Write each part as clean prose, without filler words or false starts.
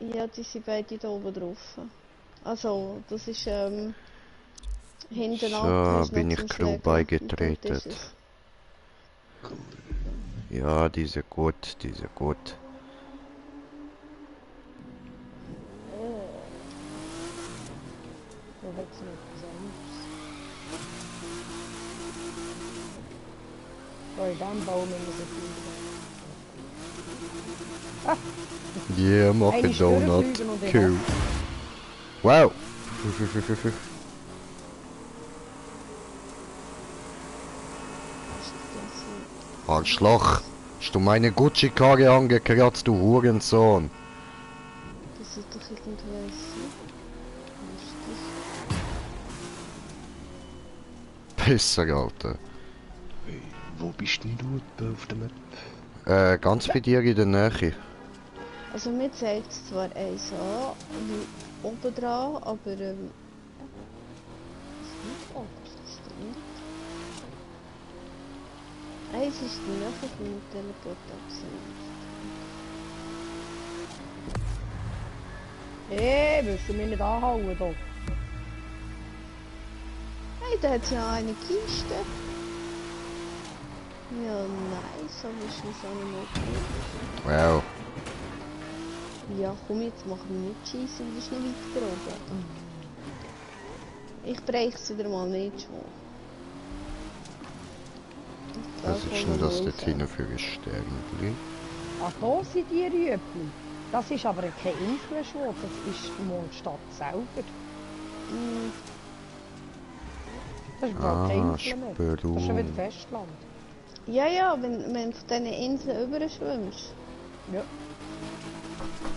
Ja, die sind beide da oben drauf. Also, das ist hinten ab, So, hast du noch bin zum ich Crew Schlägen. Und dort beigetreten. ist es. Ja, die sind gut, die sind gut. Da hat es noch etwas anderes. Da in diesem Baum müssen wir so viel. Yeah, mach Eine a ist Donut. durchfliegen und ich Cool. Wow. Arschloch. Hast du meine Gucci-Karre angekratzt, du Hurensohn? Das ist doch irgendwas. Pisser, Alter. Hey, wo bist denn du da auf der Map? Ganz bei dir in der Nähe. Also mir zeigt es zwar eins an, wie oben dran, aber ja. Ist nicht oben, das stimmt. Eins ist die Nähe von dem Teleportation. Hey, willst du mich nicht anhauen da? Hey, da hat es ja eine Kiste. Ja, nice, aber ist das auch nicht okay. Wow. Ja, komm, jetzt machen wir nicht schießen, das ist noch weiter oben. Ich breche es wieder mal nicht schon. Was ist denn das dort hinten für ein Sternchen? Ach, da sind die Rüebli. Das ist aber keine Inselschwur, das ist die Mondstadt selber. Das ist überhaupt keine Insel mehr. Das ist schon wieder Festland. Ja, ja, wenn du von diesen Inseln überschwimmst. Ja.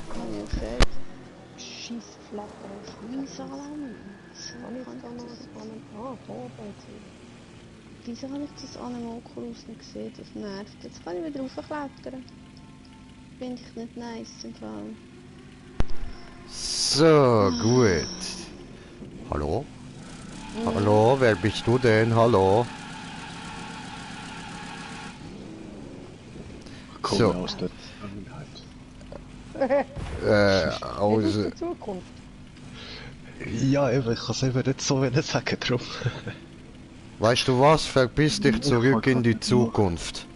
Habe ich ja gesagt. Scheissflatter. Wieso allein? Wieso habe ich das Animalkulus nicht gesehen? Das nervt. Jetzt kann ich wieder raufklettern. Finde ich nicht nice im Fall. So, gut. Hallo? Hallo, wer bist du denn? Hallo? Komme So. aus der Vergangenheit. Aus... Nicht aus der Zukunft. Ja, eben, ich kann es eben nicht so sagen, drum. Weißt du was? Verpiss dich zurück in die Zukunft.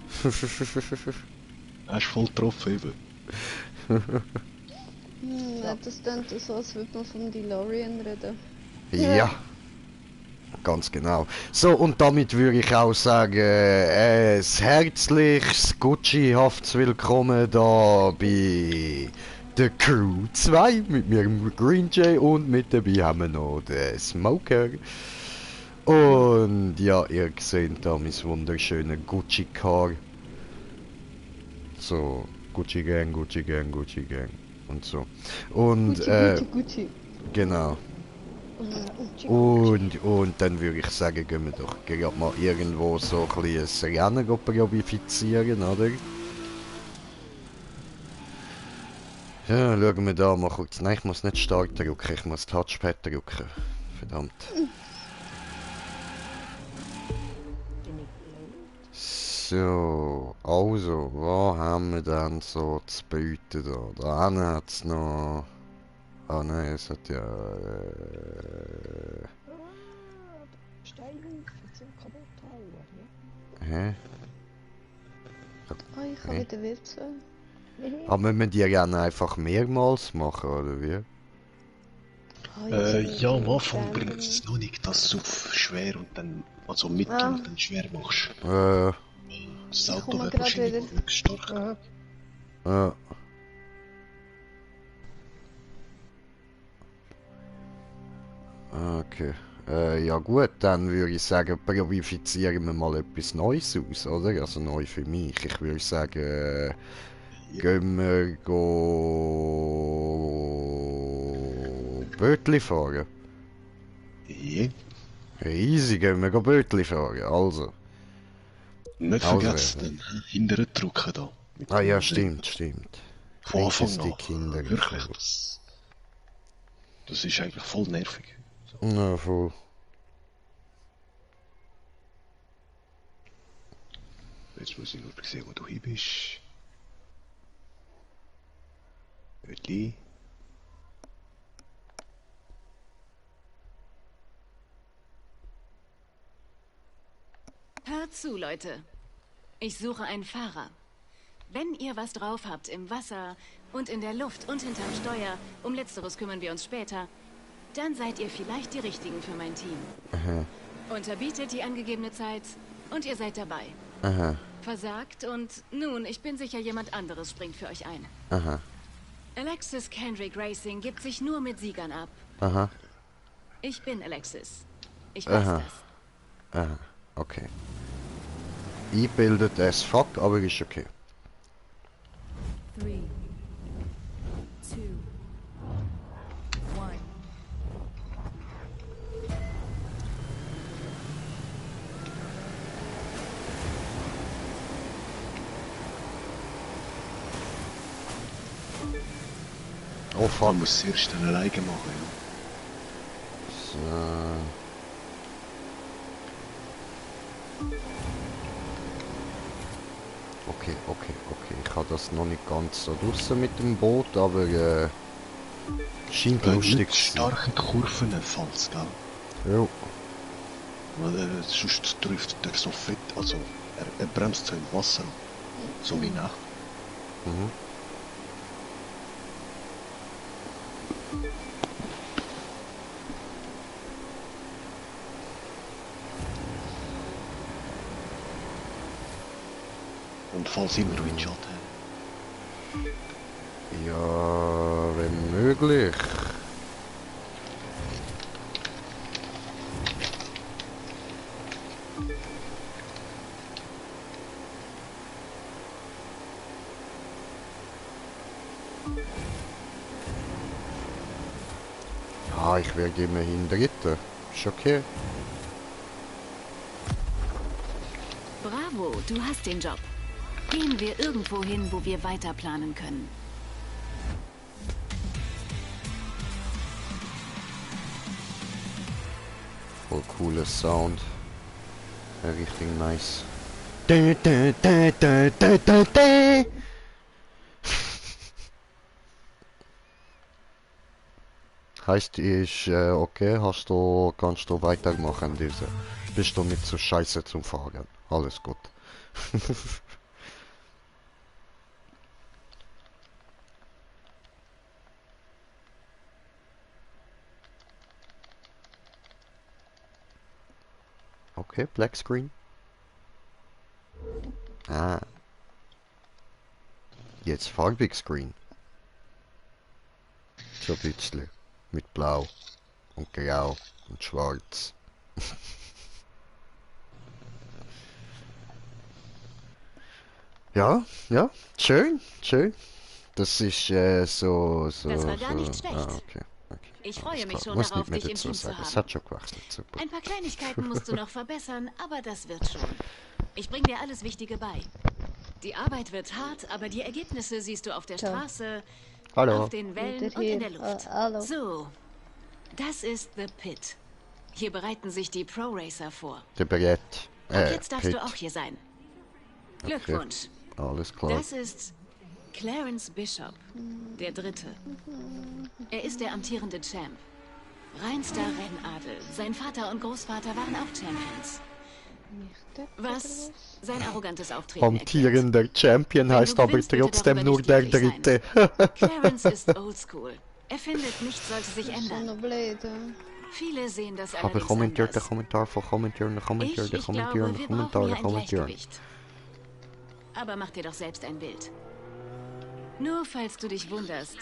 Er ist voll getroffen, eben. Das klingt so, als würde man vom DeLorean reden. Ja. Ganz genau. So, und damit würde ich auch sagen, ein herzliches, Gucci-haftes Willkommen da bei der Crew 2 mit mir, Green Jay, und mit dabei haben wir noch den Smoker. Und ja, ihr seht da mein wunderschönes Gucci-Car. So, Gucci Gang, Gucci Gang, Gucci Gang und so. Und, Gucci. genau. Und dann würde ich sagen, gehen wir doch gerade mal irgendwo so ein bisschen ein Rennen probifizieren, oder? Ja, schauen wir da mal kurz. Nein, ich muss nicht Start drücken, ich muss Touchpad drücken. Verdammt. So, also, was haben wir denn so zu bieten da? Da hinten hat es noch... Ah nein, es hat ja... Steinhaufen zum Kaputthauen, ja. Hä? Oh, ich habe wieder Witze. Aber müssen wir die Rennen einfach mehrmals machen, oder wie? Ja, am Anfang bringt es noch nicht, dass du auf schwer und dann, also mittel und dann schwer machst. Das Auto komme wird gerade wahrscheinlich wieder. stark. Ja. Okay. Ja gut, dann würde ich sagen, probifizieren wir mal etwas Neues aus, oder? Also neu für mich. Ich würde sagen, gehen wir Bötli fahren. Ja. Easy, gehen wir Bötli fahren, also. Nicht vergessen, dann hinterher drücken da. Ah ja, stimmt. Von Anfang die an. Kinder. Wirklich, das ist eigentlich voll nervig. So. Ja, voll. Jetzt muss ich nur sehen, wo du hin bist. Bötli. Hört zu, Leute. Ich suche einen Fahrer. Wenn ihr was drauf habt im Wasser und in der Luft und hinterm Steuer, um Letzteres kümmern wir uns später, dann seid ihr vielleicht die Richtigen für mein Team. Aha. Unterbietet die angegebene Zeit und ihr seid dabei. Aha. Versagt und nun, ich bin sicher, jemand anderes springt für euch ein. Aha. Alexis Kendrick Racing gibt sich nur mit Siegern ab. Aha. Ich bin Alexis. Ich weiß das. Aha. Okay. Einbildet as fuck, aber ist okay. 3, 2, 1. Oh fuck. Man muss es erst dann alleine machen, ja. So. Okay. Ich habe das noch nicht ganz so draussen mit dem Boot, aber scheint lustig zu sein. Starke Kurven falls, gell? Ja. Weil sonst trifft er so fett, also er bremst so im Wasser. So wie nach. Mhm. Und falls immer Windschatten. Ja, wenn möglich. Ah, ich werde immerhin Dritter. Ist okay. Bravo, du hast den Job. Gehen wir irgendwo hin, wo wir weiter planen können. Voll cooler Sound. Richtig nice. Heißt ist okay, kannst du weitermachen diese. Bist du nicht so scheiße zum Fahren. Alles gut. Okay, Black Screen. Ah. Jetzt farbig Screen. So ein bisschen. Mit Blau und Grau und Schwarz. Ja, schön. Das ist so. Das war gar nicht schlecht. Ah, okay. Ich freue mich schon Muss darauf, nicht mehr dich im dazu Team zu sagen. Es haben. hat schon gewechselt. Super. Ein paar Kleinigkeiten musst du noch verbessern, aber das wird schon. Ich bringe dir alles Wichtige bei. Die Arbeit wird hart, aber die Ergebnisse siehst du auf der Straße, Hallo. auf den Wellen und in der Luft. Hallo. So, das ist The Pit. Hier bereiten sich die Pro Racer vor. Der Brett. Und jetzt darfst du auch hier sein. Glückwunsch. Alles klar. Das ist Clarence Bishop, der Dritte. Er ist der amtierende Champ. Reinster Rennadel. Sein Vater und Großvater waren auch Champions. Was sein arrogantes Auftreten Amtierender Champion Wenn heißt du aber gewinnst, bitte trotzdem darüber nur nicht der glücklich sein. Dritte. Clarence ist oldschool. Er findet, nichts sollte sich Schon ändern. noch blöd, hè? Viele sehen das Aber allerdings kommentiert der anders. Kommentar von Kommentieren, Ich glaube, wir brauchen hier ein Gleichgewicht. Aber mach dir doch selbst ein Bild. Nur falls du dich wunderst.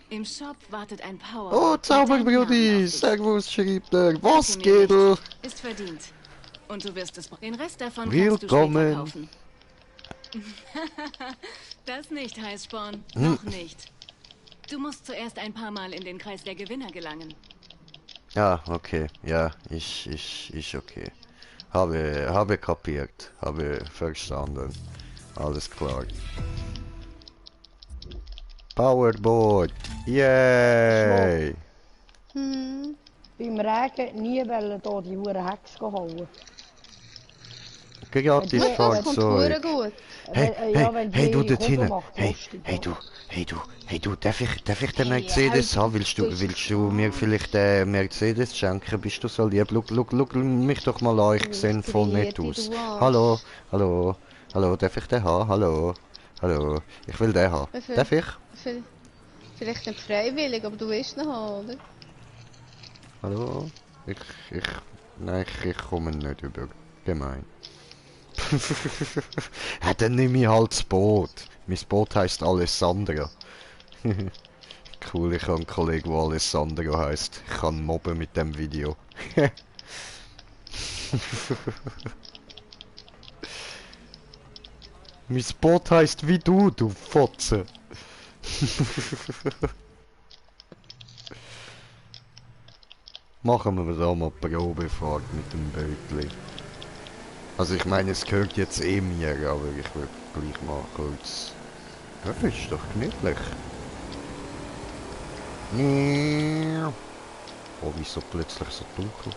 Im Shop wartet ein Power. Oh, Zauberbrudi! Servus, schreibt er. Was geht? Ist verdient. Und du wirst es. Den Rest davon kannst du später Willkommen. kaufen. Das nicht, Heißsporn. Noch nicht. Du musst zuerst ein paar Mal in den Kreis der Gewinner gelangen. Ja, okay. Ja, ich okay. Habe kapiert. Habe verstanden. Alles klar. Powerboard. Yay! Beim Regen nie wollen hier die Huren Hex holen. Gratisfahrt, kommt so. hure gut. Hey, du dort hinten. macht Hey, lustig, hey, ja. du, darf ich den Mercedes haben? Willst du mir vielleicht den Mercedes schenken? Bist du so lieb? Schau mich doch mal an, ich sehe voll nett aus. Hallo, darf ich den haben? Hallo, ich will den haben. Darf ich? Vielleicht nicht freiwillig, aber du willst ihn haben, oder? Hallo? Nein, ich komme nicht über. Gemein. Ja, dann nehme ich halt das Boot. Mein Boot heisst Alessandro. Cool, ich habe einen Kollegen, der Alessandro heisst. Ich kann mobben mit dem Video. Mein Boot heisst wie du Fotze. Machen wir da mal Probefahrt mit dem Bötli. Also ich meine, es gehört jetzt eh mir, aber ich würde gleich mal kurz... Ja, ist doch gemütlich. Oh, wieso plötzlich so dunkel?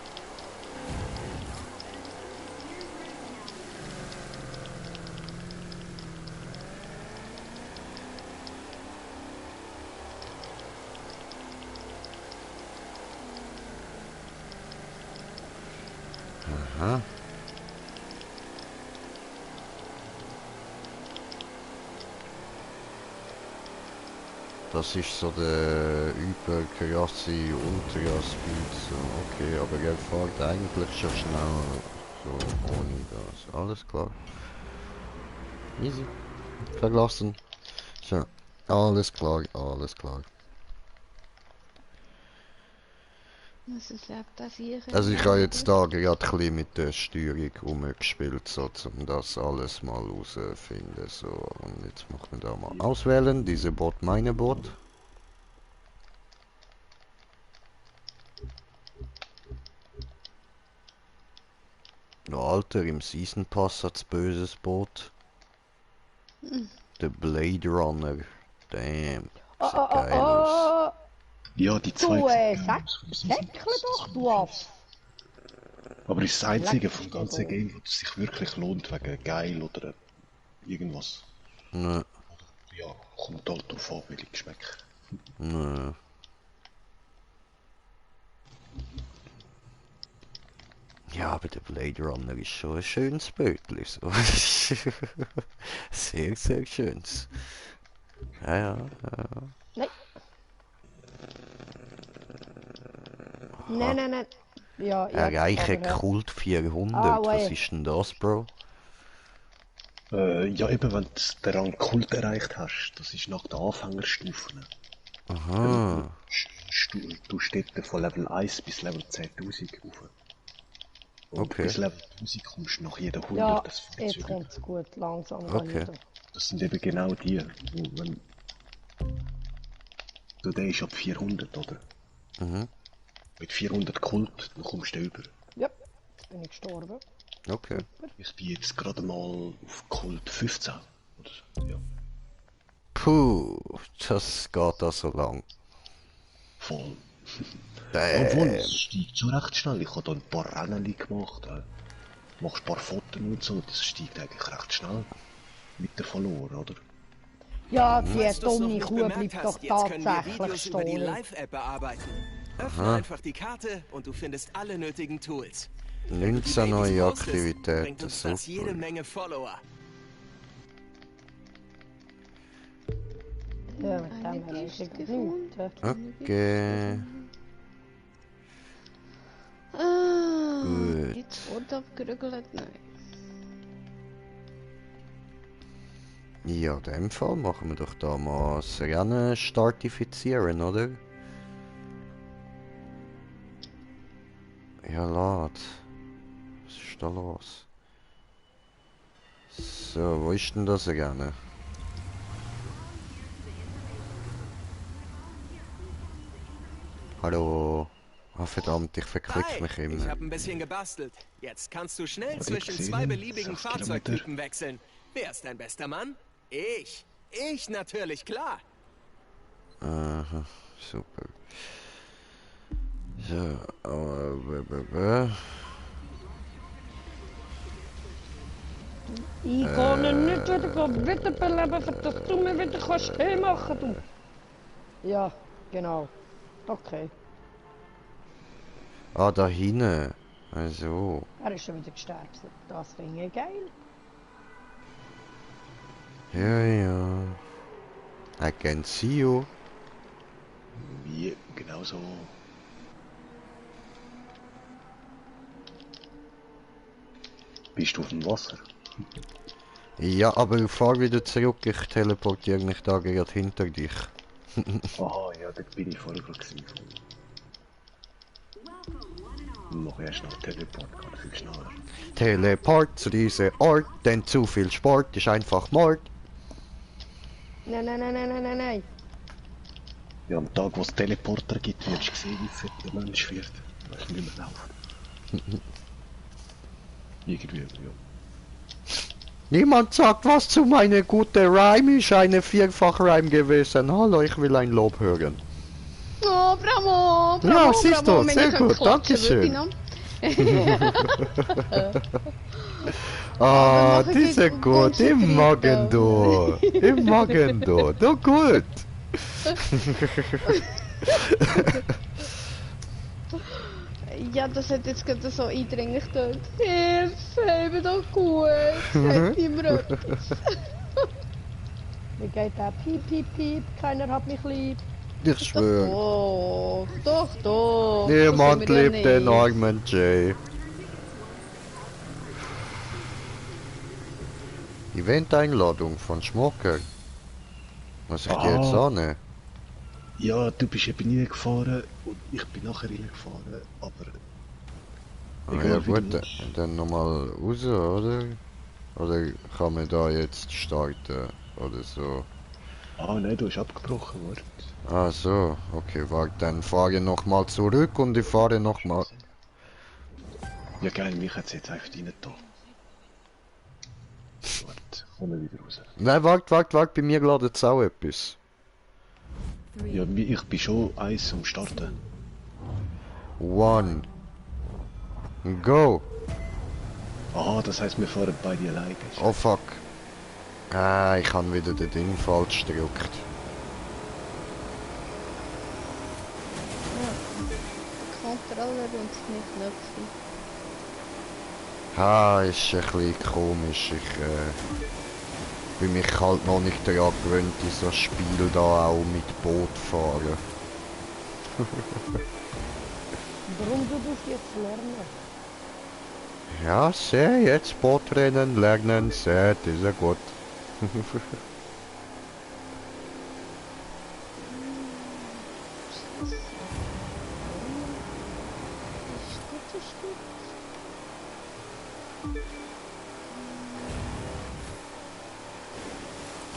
Aha. Das ist so der überkrasse Untergasbeat. So, okay, aber er fährt eigentlich schon schnell so ohne das. Alles klar. Easy. Verlassen. So. Alles klar. Was es lebt da vier. Also ich habe jetzt da gerade ein bisschen mit der Steuerung rumgespielt, so um das alles mal herauszufinden. So, und jetzt machen wir da mal auswählen, diese Bot, meine Bot. No, Alter, im Season Pass hat's böses Boot. Der Blade Runner. Damn. Sieht geil aus. Ja, die Du, zwei säckle doch, du Aff. Aber ist das einzige vom ganzen Game, das sich wirklich lohnt, wegen geil oder irgendwas. Nö. Ja, kommt halt drauf an, welche Geschmäcker. Nö. Ja, aber der Blade Runner ist schon ein schönes Bötli. So. Sehr, sehr schönes. Ja. Nein. Ja, Erreiche aber, Kult 400. Ah, Was ist denn das, Bro? Ja, eben, wenn du den Rang Kult erreicht hast, das ist nach der Anfängerstufe. Aha. Du stehst von Level 1 bis Level 10.000 rauf. Und Okay. bis Level 1000 kommst du nach jeder 100 ja, das jetzt Fahrzeug. kommt's gut, langsam. Okay. Das sind eben genau die, wo wenn... So, der ist ab 400, oder? Mhm. Mit 400 Kult, dann kommst du über. Ja, jetzt bin ich gestorben. Okay. Ich bin jetzt gerade mal auf Kult 15. Oder so, ja. Puh, das geht da so lang. Voll. Damn. Obwohl, es steigt schon recht schnell. Ich habe da ein paar Rennen gemacht. Machst ein paar Fotos und so. Das steigt eigentlich recht schnell. Mit der verloren, oder? Ja, die Falls du's noch dumme nicht Kuh bemerkt bleibt hast, doch jetzt können wir tatsächlich Videos über die stehen. Live-App bearbeiten. Öffne einfach die Karte und du findest alle nötigen Tools. 19 neue Bringt Aktivitäten, uns das jede super. Menge Follower. Ja, mit dem erreiche ich nichts. Okay. Gut. Gibt's Boot abgerügelt? Nein. Ja, in dem Fall machen wir doch da mal das Rennen startifizieren, oder? Ja, lad. Was ist da los? So, wo ist denn das Rennen? Hallo? Ah, verdammt, ich verklick mich Ich immer. habe ein bisschen gebastelt. Jetzt kannst du schnell ich zwischen gesehen, zwei beliebigen 6 Fahrzeugtypen wechseln. Wer ist dein bester Mann? Ich. Ich natürlich, klar. Aha, super. So, Ich kann ihn nicht wieder wiederbeleben, für das du mir wieder kannst machen, du. Ja, genau. Okay. Ah, da hinten. Also. Er ist schon wieder gestorben. Das finde ich geil. Ja, ja. I can see you. Wie? Genau so. Bist du auf dem Wasser? Ja, aber fahr wieder zurück. Ich teleportiere mich da gerade hinter dich. Aha, ja, dort bin ich vorher gewesen. Noch erst noch Teleport, geht viel schneller. Teleport zu diesem Ort, denn zu viel Sport ist einfach Mord. Nein, nein, nein, nein, nein, nein, nein. Ja, am Tag, wo es Teleporter gibt, wirst du sehen, wie fit der Mensch wird. Weil es nicht mehr läuft. Irgendwie, ja. Niemand sagt was zu meiner guten Rhyme, ist eine Vierfach-Rhyme gewesen. Hallo, ich will ein Lob hören. Oh, bravo, bravo, Ja, siehst bravo. du, Wenn sehr ich gut, klatschen dankeschön. würde, Ah, machen die Sie sind gut, im Magen du. Im Magen du, du gut. Ja, das hat jetzt gerade so eindringlich getönt. Hilfe, ich bin doch gut. Sagt niemand etwas. Wie geht der? Piep, piep, piep. Keiner hat mich lieb. Ich schwöre. Doch. Niemand So sind wir ja liebt den nicht. armen Jay. Event-Einladung von Schmocker. Muss ich die jetzt annehmen? Ja, du bist eben reingefahren und ich bin nachher reingefahren, aber... Ah, egal, ja wie du gut, willst. dann nochmal raus, oder? Oder kann man da jetzt starten? Oder so? Ah, nein, du hast abgebrochen, warte. Ah so, okay, warte, dann fahre ich nochmal zurück und ich fahre nochmal... Ja geil, mich hat es jetzt einfach rein da. Warte, kommen wir wieder raus. Nein, warte, bei mir ladet es auch etwas. Ja, ich bin schon eins am Starten. 1. Go! Aha, das heisst, wir fahren beide alleine. Oh fuck. Ah, ich habe wieder den Ding falsch gedrückt. Controller und nicht Knöpfe. Ah, ist ein bisschen komisch. Ich bin mich halt noch nicht daran gewöhnt, in so ein Spiel da auch mit Boot fahren. Warum du das jetzt lernen? Ja, sehr, jetzt Bootrennen lernen, sehr, das ist ja gut.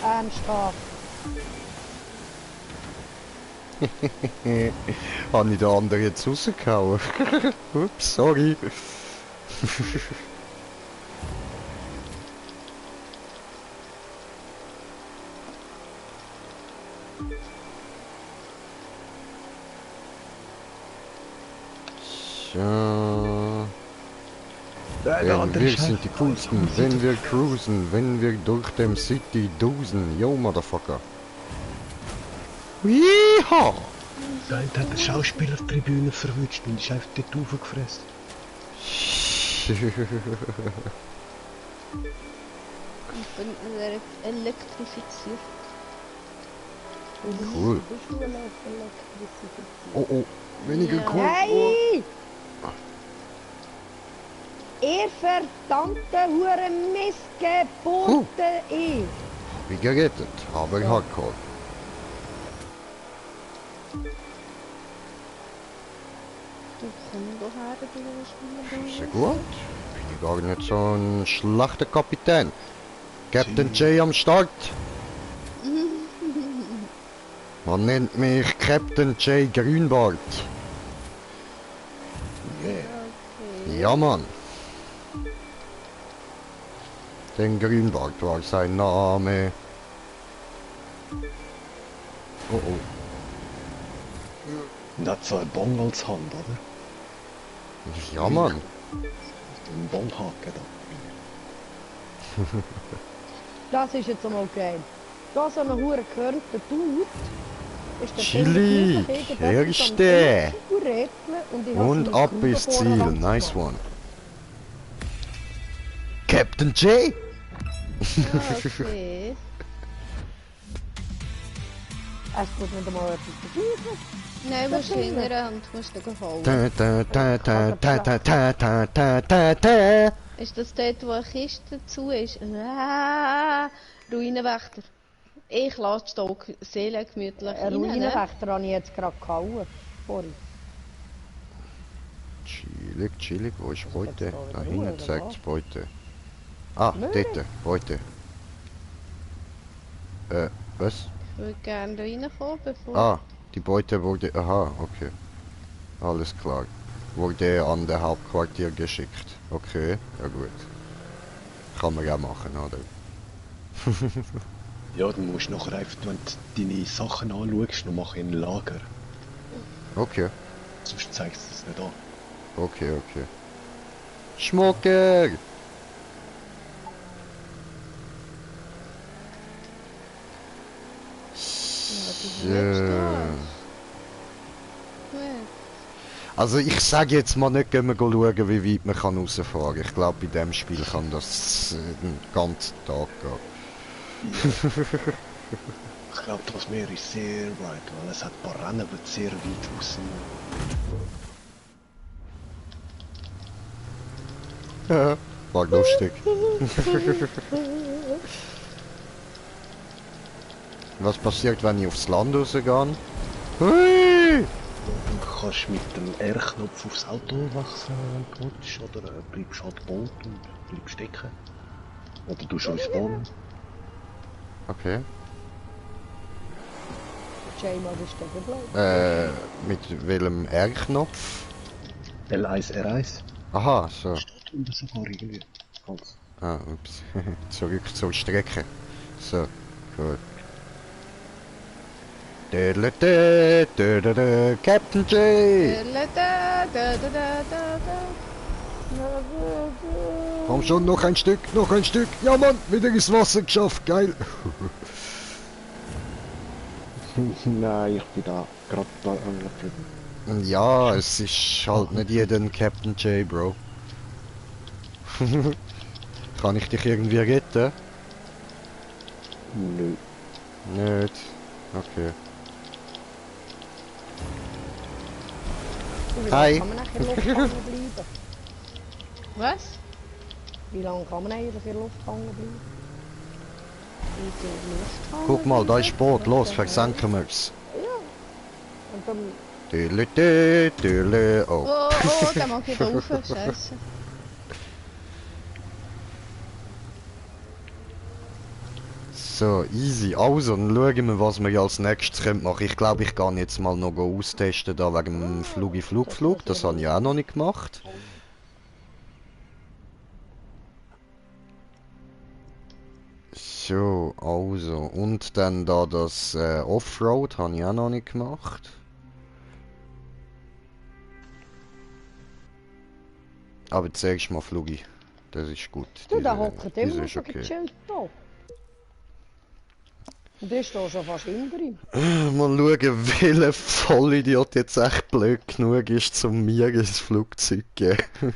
Ernsthaft. Habe ich den anderen jetzt rausgehauen? Ups, sorry. So. Denn wir sind die coolsten, wenn wir cruisen, wenn wir durch dem City dosen. Yo, Motherfucker. Yeehaw! Da hat der Schauspielertribüne verwünscht und ist einfach dort raufgefressen. Ich bin elektrifiziert. Cool. Bist du elektrifiziert? Oh, oh. Weniger Ja. cool. Hey! Ihr verdammte hure Missgeburte, ich! Wie gerettet, aber hardcore. Du komm doch her, du Sehr gut. Bin ich gar nicht so ein schlechter Kapitän. Captain J am Start. Man nennt mich Captain J Grünbart. Yeah. Ja, Mann. Den Grünbart war sein Name. Oh oh. Und hat so einen Bong als Hand, oder? Ja, Mann. Den Bonghaken da. Das ist jetzt einmal geil. Da so eine hure gehörnte Dude ist der Chili, Erste. Und ab ins Ziel. Nice one. Captain J! Ah, okay. Es tut nicht einmal etwas dagegen. Nein, musst du hingern und musst ihn holen. Ta ta ta ta ta ta ta ta ta ta ta. Ist das dort, wo eine Kiste dazu ist? Ruinenwächter. Ich lasse die Stock sehr gemütlich Ein rein. Ne? Ruinenwächter habe ich jetzt gerade gehauen. Vorhin. Chillig, chillig. Wo ist Beute? jetzt da Da wieder hinten Ruhe, zeigt oder es Beute. Ah, Möhre. dort. Beute. Was? Ich würde gerne da reinkommen, bevor... Ah, die Beute wurde... Aha, okay. Alles klar. Wurde an der Hauptquartier geschickt. Okay, ja gut. Kann man ja machen, oder? Ja, dann musst du nachher einfach, wenn du deine Sachen anschaust, noch machen in ein Lager. Okay, Sonst zeigst du es nicht an. okay, okay. Schmucker! Ja. Also ich sage jetzt mal nicht, gehen wir schauen, wie weit man kann rausfahren kann. Ich glaube, bei dem Spiel kann das den ganzen Tag gehen. Ich glaube, das Meer ist sehr weit, weil es hat ein paar Rennen, die sehr weit raus sind. Ja, war lustig. Was passiert, wenn ich aufs Land rausgehe? Hui! Du kannst mit dem R-Knopf aufs Auto wechseln, wenn du willst, oder bleibst halt Boot und bleibst stecken. Oder du schon spawnen. Okay. J-Mod ist der geblieben. Mit welchem R-Knopf? L1, R1. Aha, so. Steht unten sogar irgendwie. Ganz. Ah, ups. Zurück zur Strecke. So, gut. Captain J! Komm schon, noch ein Stück, noch ein Stück. Ja Mann, wieder ins Wasser geschafft, geil. Nein, ich bin da gerade da angeblieben. Ja, es ist halt nicht jeder ein Captain J, Bro. Kann ich dich irgendwie retten? Nö. Nicht. Okay. Wie Hi. lange kann man eigentlich in der Luft hängen bleiben? Was? Wie lange kann man eigentlich in der Luft hängen bleiben? Guck mal, da ist Boot, los, versenken wir's. Und dann... Oh. Oh, oh, der mag ich rauf, scheiße. So, easy. Also, dann schauen wir, was wir als nächstes machen können. Ich glaube, ich gehe jetzt mal noch austesten da wegen dem Flug. Das habe ich auch noch nicht gemacht. So, also. Und dann da das Offroad habe ich auch noch nicht gemacht. Aber zuerst mal Flugi. Das ist gut. Du, da Diese- hockt diese immer ist so okay. gechillt da. Und der ist da schon fast hinter ihm. Mal schauen, welcher Vollidiot jetzt echt blöd genug ist, um mir ins Flugzeug zu geben.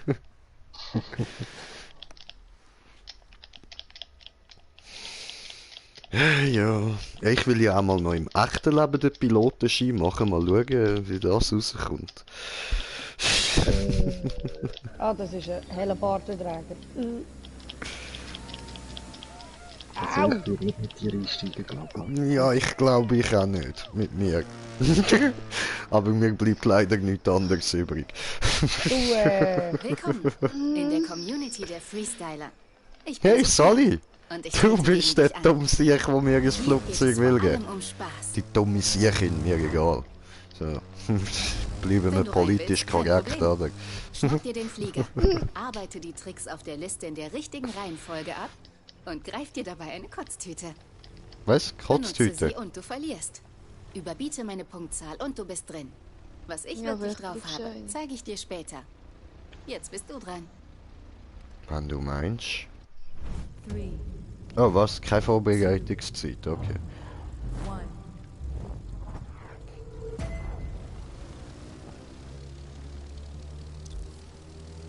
Ja, ich will ja auch mal noch im echten Leben den Pilotenschein machen. Mal schauen, wie das rauskommt. Ah, das ist ein Hellebartenträger. Also ich würde nicht mit dir einsteigen, glaube ich. Ja, ich glaube ich auch nicht. Mit mir. Aber mir bleibt leider nichts anderes übrig. Du, Willkommen in der Community der Freestyler. Ich bin Hey Sophia Sally! und ich Du halte bist gegen der dich an. dumme Siech, der mir ins Mir geht's Flugzeug vor will allem geben. um Spaß. Die dumme Siechin, mir egal. So. Bleiben wir Wenn du rein politisch willst, kein korrekt, Problem. oder? Schnapp dir den Flieger, arbeite die Tricks auf der Liste in der richtigen Reihenfolge ab und greif dir dabei eine Kotztüte. Was? Benutze Kotztüte? sie und du verlierst. Überbiete meine Punktzahl und du bist drin. Was ich Ja, wirklich wirklich drauf habe, schön. zeige ich dir später. Jetzt bist du dran. Wenn du meinst. 3, Oh was? Keine Vorbereitungszeit, okay. 1.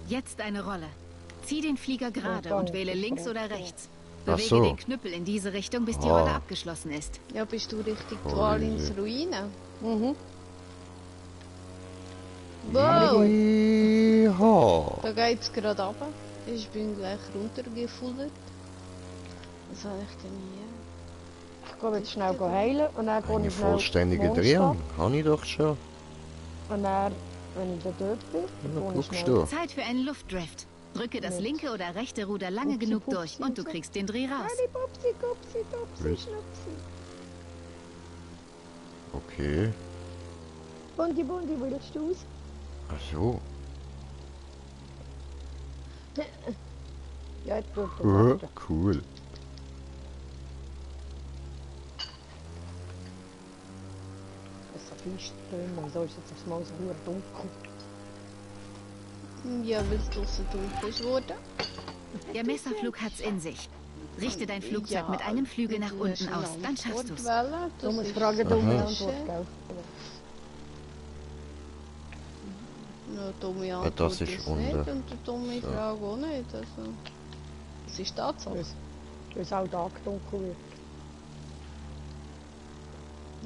Jetzt eine Rolle. Zieh den Flieger gerade und wähle links oder rechts. Ach Bewege so. den Knüppel in diese Richtung, bis die Ah. Rolle abgeschlossen ist. Ja, bist du richtig Oh, Dwalins easy. Ruine? Mhm. Wow! Ja. Da geht's gerade runter. Ich bin gleich runtergefuddert. Was habe ich denn hier? Ich gehe jetzt schnell heilen und dann gehe Eine ich schnell vollständige Mondstadt. Drehung. Habe ich doch schon. Und dann, wenn ich dann dort bin, Ja, dann gehe ich guckst schnell... du. Zeit für einen Luftdrift. Drücke das Mit. linke oder rechte Ruder lange Upsi, genug pupsi, durch und du so. kriegst den Dreh raus. Nein, Pupsi, Pupsi, Pupsi, Was? Schnupsi. Okay. Bundi, Bundi, willst du aus? Ach so. Ja, jetzt tut er. Cool. Es ist so finster drin, wieso ist jetzt aufs Mal so verdammt dunkel? Ja, weil es draussen dunkel ist worden. Der Messerflug hat's in sich. Richte dein Flugzeug Ja, mit einem Flügel nach du unten hast aus, eine dann schaffst du's. Antwortwelle, das Dummes ist Frage, das dumme Aha. Antwort, gell? Eine dumme Ja, Antwort das ist nicht unten. und eine dumme So. Frage auch nicht. Also, das ist Tatsache. Weil es auch Tag dunkel wird.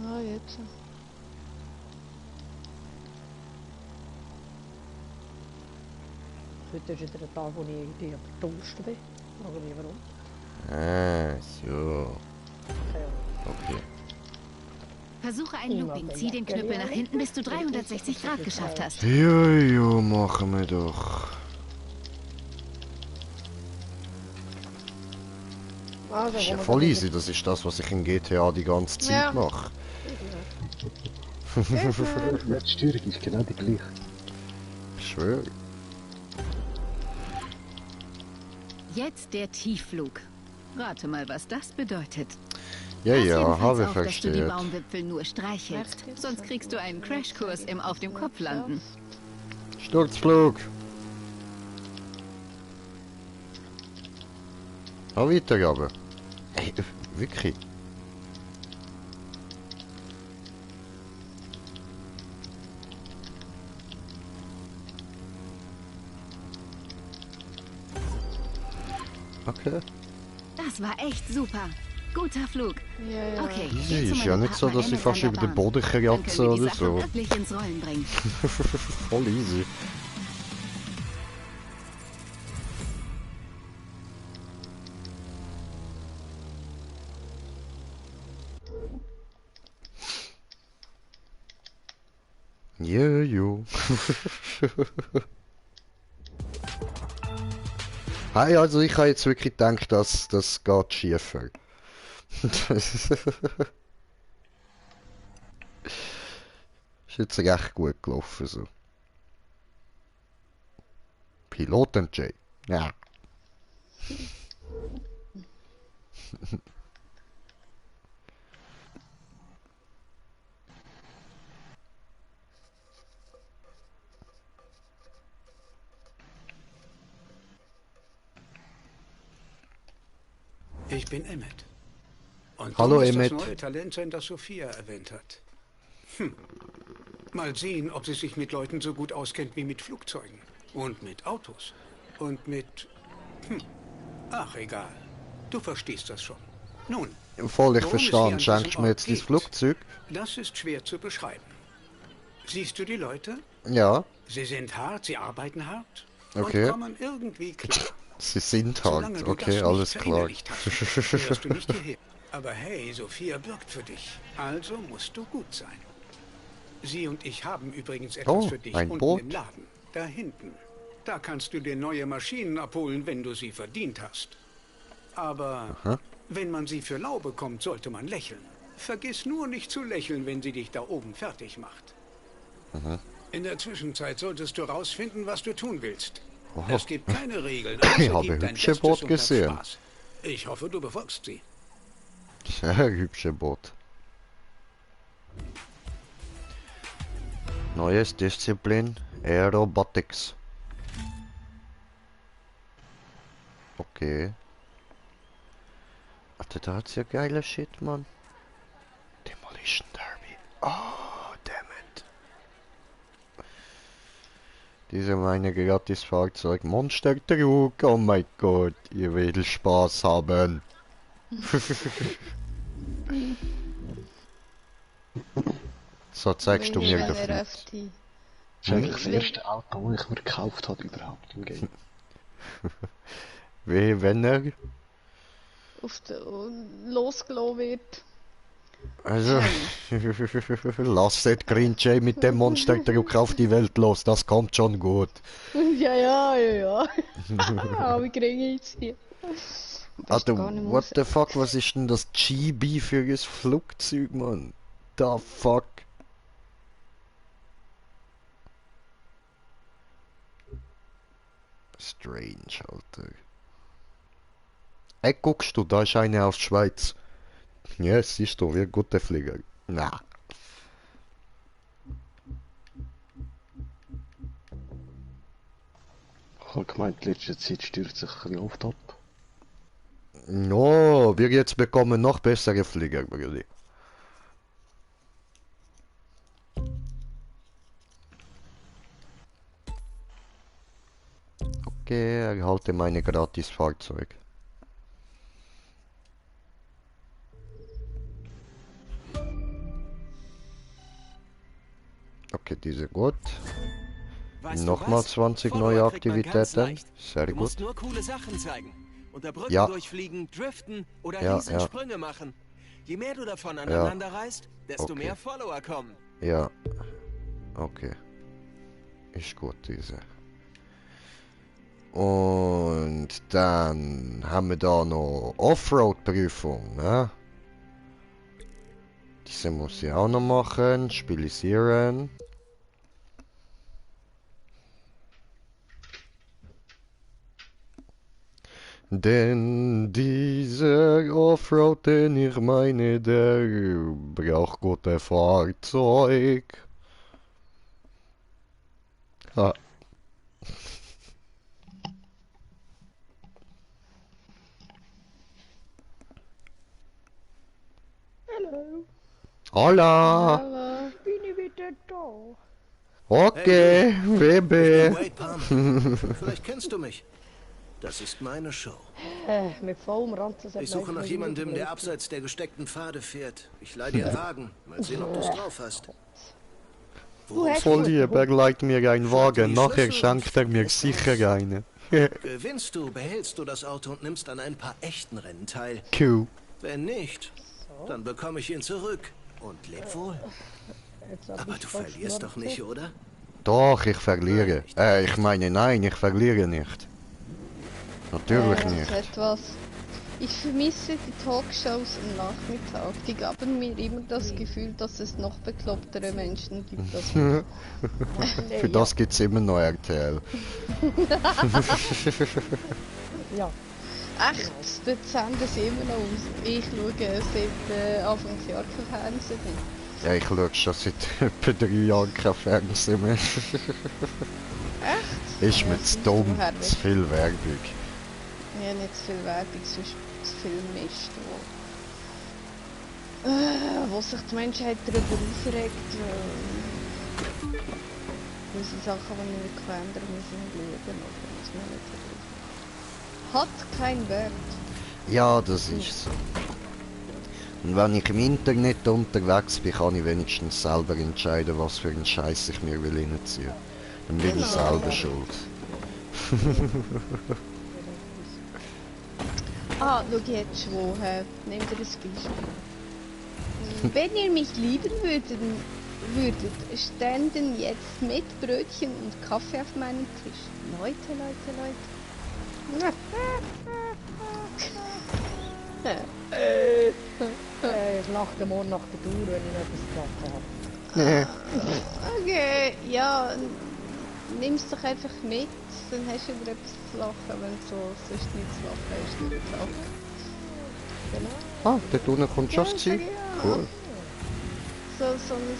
Ah, jetzt. Heute ist wieder ein Tag, wo ich irgendwie am Durst bin. Frage mich warum. Ah, so. Keine Ahnung. Okay. Versuche ein Looping, zieh den Knüppel nach hinten, bis du 360 Grad geschafft hast. Jojo, machen wir doch. Also, Ist ja wo wir voll dann easy, das ist das, was ich in GTA die ganze Zeit Ja. mache. Ja, die Steuerung ist genau die gleiche. Ich schwöre. Jetzt der Tiefflug. Rate mal, was das bedeutet. Ja, Pass ja, jedenfalls habe ich auf, dass du die versteht. Baumwipfel nur streichelst. Echt jetzt? Sonst kriegst du einen Crashkurs im Auf dem Kopf landen. Sturzflug. Ah, weitergaben. Ey, wirklich. Okay. Das war echt super. Guter Flug. Ja, ja. Okay, Easy, geh zu ist ja meinem nicht so, Partner dass ich Emmett fast an über der den Bahn. Boden Dann können wir kratze die oder Sache so. wirklich ins Rollen bringen. Voll easy. Jojo. Hey, also ich habe jetzt wirklich gedacht, dass das geht schiefer. Ist jetzt recht gut gelaufen so. Piloten-J. Ja. Ich bin Emmett. Und Hallo, du bist Emmett. das neue Talent sein, das Sophia erwähnt hat. Mal sehen, ob sie sich mit Leuten so gut auskennt wie mit Flugzeugen. Und mit Autos. Und mit... Ach, egal. Du verstehst das schon. Nun, Voll, ich worum es hier verstehe. an Schenkst diesem du mir Ort jetzt dein geht, Flugzeug? Das ist schwer zu beschreiben. Siehst du die Leute? Ja, Sie sind hart, sie arbeiten hart. Okay. Und kommen irgendwie klar. sie sind Solange halt. du Okay, das nicht alles klar. verinnerlicht hast, gehörst du nicht hierher. Aber hey, Sophia bürgt für dich. Also musst du gut sein. Sie und ich haben übrigens etwas Oh, für dich ein unten Boot. im Laden. Da hinten. Da kannst du dir neue Maschinen abholen, wenn du sie verdient hast. Aber Aha. wenn man sie für lau bekommt, sollte man lächeln. Vergiss nur nicht zu lächeln, wenn sie dich da oben fertig macht. In der Zwischenzeit solltest du rausfinden, was du tun willst. Oh. Es gibt keine Regeln. Ich außer habe gib dein hübsche Bestes Boot und hab gesehen. Spaß. Ich hoffe, du befolgst sie. Sehr hübsche Boot. Neues Disziplin, Aerobatics. Okay. Warte, da hat's ja geiler Shit, Mann. Demolition Derby. Oh, damn it. Diese meine gratis Fahrzeug. Monster Truck. Oh mein Gott, ihr werdet Spaß haben. So zeigst du mir den Flug. Das ist eigentlich das erste Auto, das ich mir gekauft habe überhaupt im Game. Wie wenn er... losgelassen wird. Also, lass den Grinch mit dem Monsterdruck auf die Welt los, das kommt schon gut. Ja. Aber ich kriege jetzt hier. Alter, what the fuck, was ist denn das GB für ein Flugzeug, Mann? The fuck? Strange, Alter. Ey, guckst du, da ist eine aus der Schweiz. Ja, siehst du, wie ein guter Flieger. Na. Ich habe gemeint, in letzter Zeit stürzt sich ein bisschen oft ab. No, wir jetzt bekommen noch bessere Flieger, Brudi. Okay, erhalte meine gratis Fahrzeug. Okay, diese gut. Weißt du Nochmal was? 20 Follower neue kriegt man ganz Aktivitäten. leicht. Sehr Du musst gut. nur coole Sachen zeigen. Unter Brücken Ja. durchfliegen, driften oder Ja, riesen ja. Sprünge machen. Je mehr du davon aneinander reißt, desto Okay. mehr Follower kommen. Ja. Okay. Ist gut, diese. Und dann haben wir da noch Offroad-Prüfung, ne? Diese muss ich auch noch machen. Spielisieren. Denn dieser Offroad, den ich meine, der braucht gute Fahrzeug. Ah. Hallo, Hola! Aber bin ich wieder da. Okay, Baby. Wade Palmer. Vielleicht kennst du mich. Das ist meine Show. Mit vollem Ranzen. Ich suche nach jemandem, der abseits der gesteckten Pfade fährt. Ich leih dir einen Wagen. Mal sehen, ob du es drauf hast. Voll lieb, er leiht mir einen Wagen, nachher schenkt er mir sicher einen. Gewinnst du, behältst du das Auto und nimmst an ein paar echten Rennen teil. Cool. Wenn nicht, dann bekomme ich ihn zurück. Und leb wohl. Aber du verlierst doch nicht, oder? Doch, ich verliere. Ich meine, nein, ich verliere nicht. Natürlich nicht. etwas. Ich vermisse die Talkshows am Nachmittag. Die gaben mir immer das Gefühl, dass es noch beklopptere Menschen gibt als mich. Für das gibt's immer noch RTL. Ja. Echt, dort senden sie immer noch aus. Ich schaue seit Anfangsjahr kein Fernsehen mehr. Ja, ich schaue schon seit etwa 3 Jahren kein Fernsehen mehr. Echt? Ist mir zu dumm, woher zu viel Werbung. Ja, nicht zu viel Werbung, sonst zu viel Mist, wo sich die Menschheit darüber aufregt, weil sie Sachen, die wir nicht ändern müssen, lügen oder muss man nicht verlieren. Hat keinen Wert. Ja, das ist so. Und wenn ich im Internet unterwegs bin, kann ich wenigstens selber entscheiden, was für einen Scheiß ich mir will reinziehen. Dann bin ich selber schuld. Ah, schau jetzt schon, nehmt ihr ein Beispiel. Wenn ihr mich lieben würdet, ständen jetzt mit Brötchen und Kaffee auf meinem Tisch. Leute. Ich lache morgen nach der Tour, wenn ich etwas zu lachen habe. Okay, ja, nimm's doch einfach mit, dann hast du wieder etwas zu lachen, wenn so sonst nichts zu lachen hast, du zu lachen. Genau. Ah, dort unten kommt schon das Ziel. Cool. So ein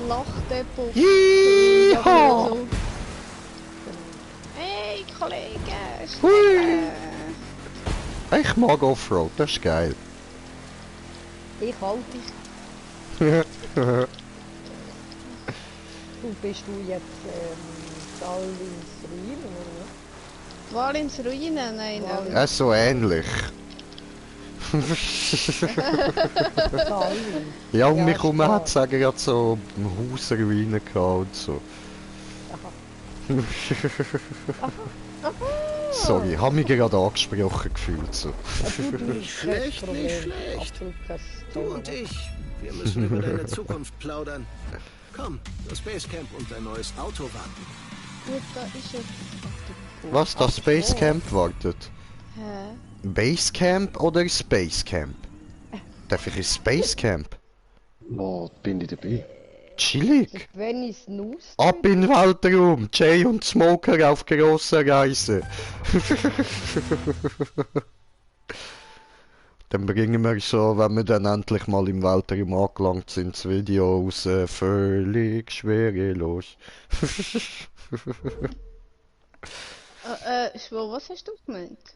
Lachdepot. Yeehaw! So. Hey, Kollege! Hui! Ich mag Offroad, das ist geil. Ich halte dich. Bist du jetzt Talins Ruinen, oder? Talins Ruinen? Nein, nein. Ja, so ähnlich. Ja, um mich herum hat es gerade so Hausruinen gehabt und so. Sorry, habe mich gerade angesprochen gefühlt so. Nicht schlecht, nicht schlecht. Du und ich, wir müssen über deine Zukunft plaudern. Komm, das Basecamp und dein neues Auto warten. Gut, da ist es. Was, das Spacecamp wartet? Hä? Basecamp oder Spacecamp? Darf ich ins Spacecamp? Oh, bin ich dabei. Chillig. Wenn ich snooze. Ab in den Weltraum. Jay und Smoker auf grossen Reise. Dann bringen wir so, wenn wir dann endlich mal im Weltraum angelangt sind, das Video aus völlig schwerelos. Schwör, was hast du gemeint?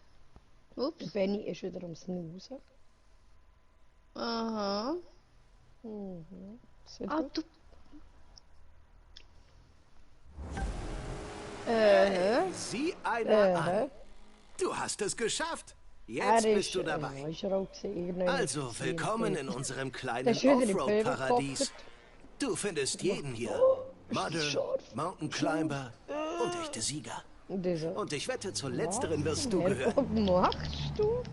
Ups. Benny ist wieder am Snoozen. Aha. Sehr Ah, gut. du... Sieh einer an. Du hast es geschafft. Jetzt bist du dabei. Also, willkommen in unserem kleinen Offroad-Paradies. Du findest jeden hier. Model, Mountain Climber und echte Sieger. Und ich wette, zu letzteren wirst du gehören. Was machst du?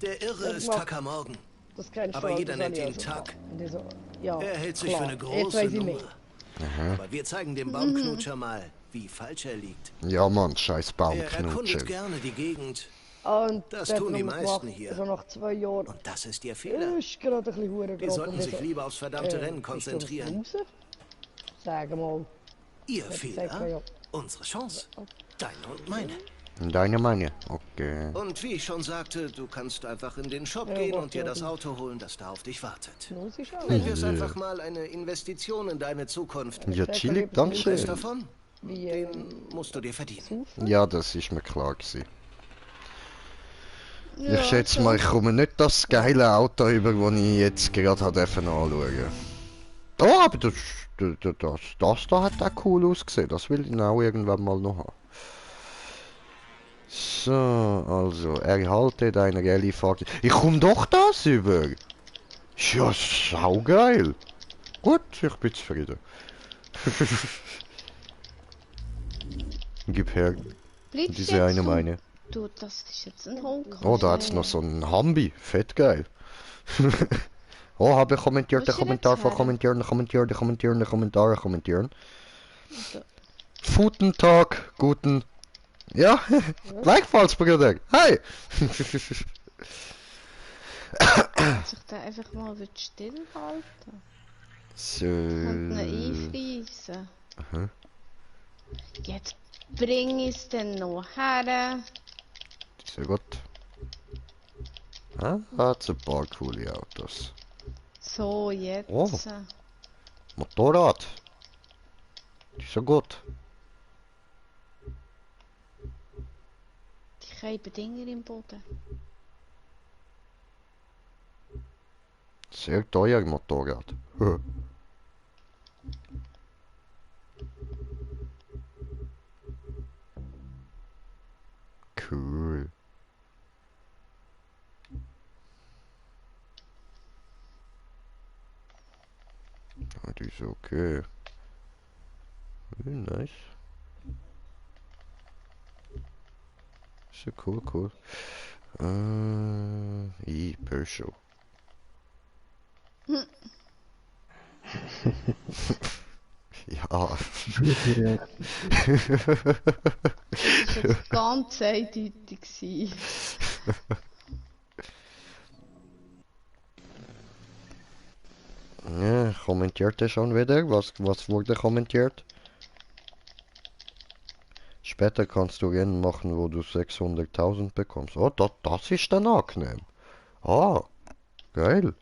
Der Irre ist Tucker Morgan. Aber jeder nennt ihn Tuck. Er hält sich für eine große Nummer. Aber wir zeigen dem Baumknutscher mal, wie falsch er liegt. Ja Mann, scheiß Er erkundet Baumknutscher. gerne die Gegend. Und Das tun die meisten gemacht, hier. So nach 2 Jahren. Und das ist ihr Fehler. Ist gerade ein bisschen hure Wir sollten sich lieber aufs verdammte Rennen konzentrieren. Sag mal. Ihr Fehler, unsere Chance. Deine und meine. Deine meine, okay. Und wie ich schon sagte, du kannst einfach in den Shop gehen und dir das Auto holen, das da auf dich wartet. Nennen wir es einfach mal eine Investition in deine Zukunft. Ja, chillig, Was dankeschön. davon? Den musst du dir verdienen. Ja, das ist mir klar gewesen. Ja, Ich schätze mal, ich komme nicht das geile Auto über, das ich jetzt gerade anschauen. Oh, aber das da hat auch cool ausgesehen. Das will ich auch irgendwann mal noch haben. So, also, erhalte dein Rallye-Fahrzeug. Ich komme doch das über. Ja, saugeil. Gut, ich bin zufrieden. Gib her. Bleibst Diese jetzt eine so? meine. Du, das ist jetzt ein Honk. Oh, da hat's noch so einen Hambi. Fett geil. Oh, habe ich kommentiert, der Wo ist Kommentar der von jetzt kommentieren. Guten Tag, guten... Ja, gleichfalls, Bruder. Hi. Sich da einfach mal stillhalten. So. Und ihn einfließen. Aha. Jetzt bring ich es dann noch her. Sehr gut. Ah, hat's ein paar coole Autos. So, jetzt. Oh. Motorrad. Ist so gut. Die reiben Dinger im Boden. Sehr teuer Motorrad. Cool. Das ist okay. Nice. So cool. Peugeot. Ja. Das war ganz eindeutig gewesen. Ja, kommentiert er schon wieder? Was wurde kommentiert? Später kannst du Rennen machen, wo du 600.000 bekommst. Oh, das ist dann angenehm. Ah, geil.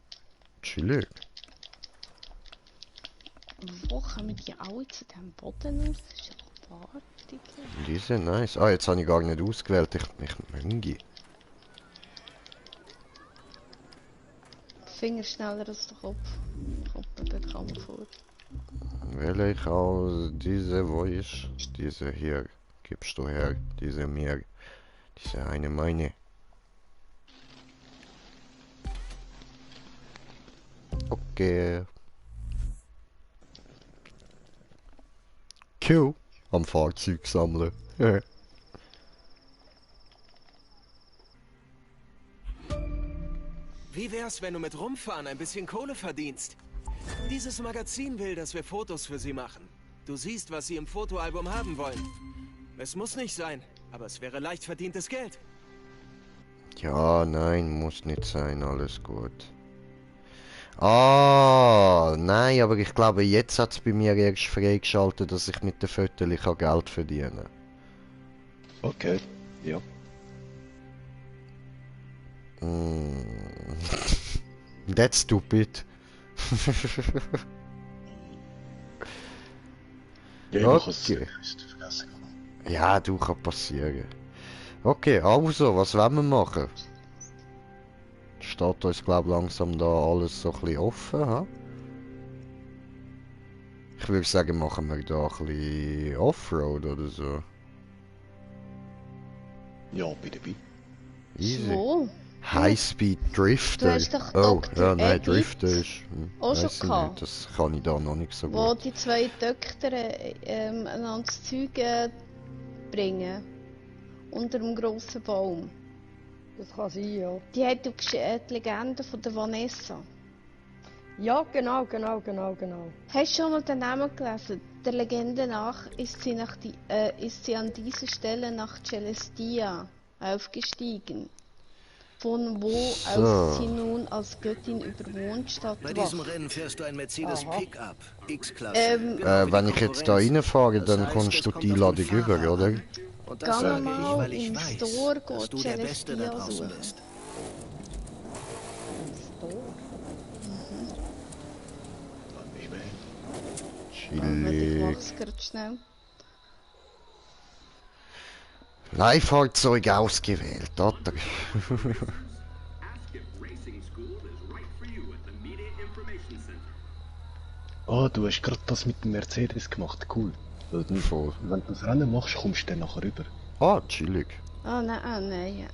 Chillig. Wo kommen die alle zu diesem Boden aus? Das ist ja abartig. Die sind nice. Ah, jetzt habe ich gar nicht ausgewählt. Ich Möngi. Finger schneller als der Kopf. Kommt mir bekannt vor. Will ich auch diese, wo ist? Diese hier, gibst du her. Diese mir. Diese eine meine. Okay. Q. Am Fahrzeug sammeln. Wie wär's, wenn du mit Rumfahren ein bisschen Kohle verdienst? Dieses Magazin will, dass wir Fotos für sie machen. Du siehst, was sie im Fotoalbum haben wollen. Es muss nicht sein, aber es wäre leicht verdientes Geld. Ja, nein, muss nicht sein, alles gut. Ah, nein, aber ich glaube, jetzt hat es bei mir erst freigeschaltet, dass ich mit den Fotos Geld verdienen kann. Okay, ja. That's stupid. Ja, okay. Ja, du, kann passieren. Okay, also, was wollen wir machen? Steht uns, glaube ich, langsam da alles so ein bisschen offen, ha? Ich würde sagen, machen wir da ein bisschen Offroad oder so. Ja, bin dabei. Easy. So. Highspeed Drifter. Du hast doch oh, Dr. ja, nein, Edit Drifter ist... auch schon weiss ich gehabt. nicht, das kann ich da noch nicht so Wo gut. die zwei Töchter einander das Zeug bringen. Unter einem grossen Baum. Das kann sein, ja. Die hat die Legende von der Vanessa. Ja, genau. Hast du schon mal den Namen gelesen? Der Legende nach ist sie an dieser Stelle nach Celestia aufgestiegen. Von wo aus sie nun als Göttin über Mondstadt Bei diesem wacht. Rennen fährst du ein Mercedes Pickup, X-Klasse. Wenn ich jetzt da reinfahre, dann kommst du die Einladung über, oder? Und Geh das sage ich, mal weil ich im weiß, Store dass du der Beste da draußen bist. Ich Chillig. mach's gerade schnell. Leihfahrzeug ausgewählt, oder? Ah, du hast gerade das mit dem Mercedes gemacht, cool. Weil Voll. wenn du das Rennen machst, kommst du dann nachher rüber. Ah, chillig. Nein.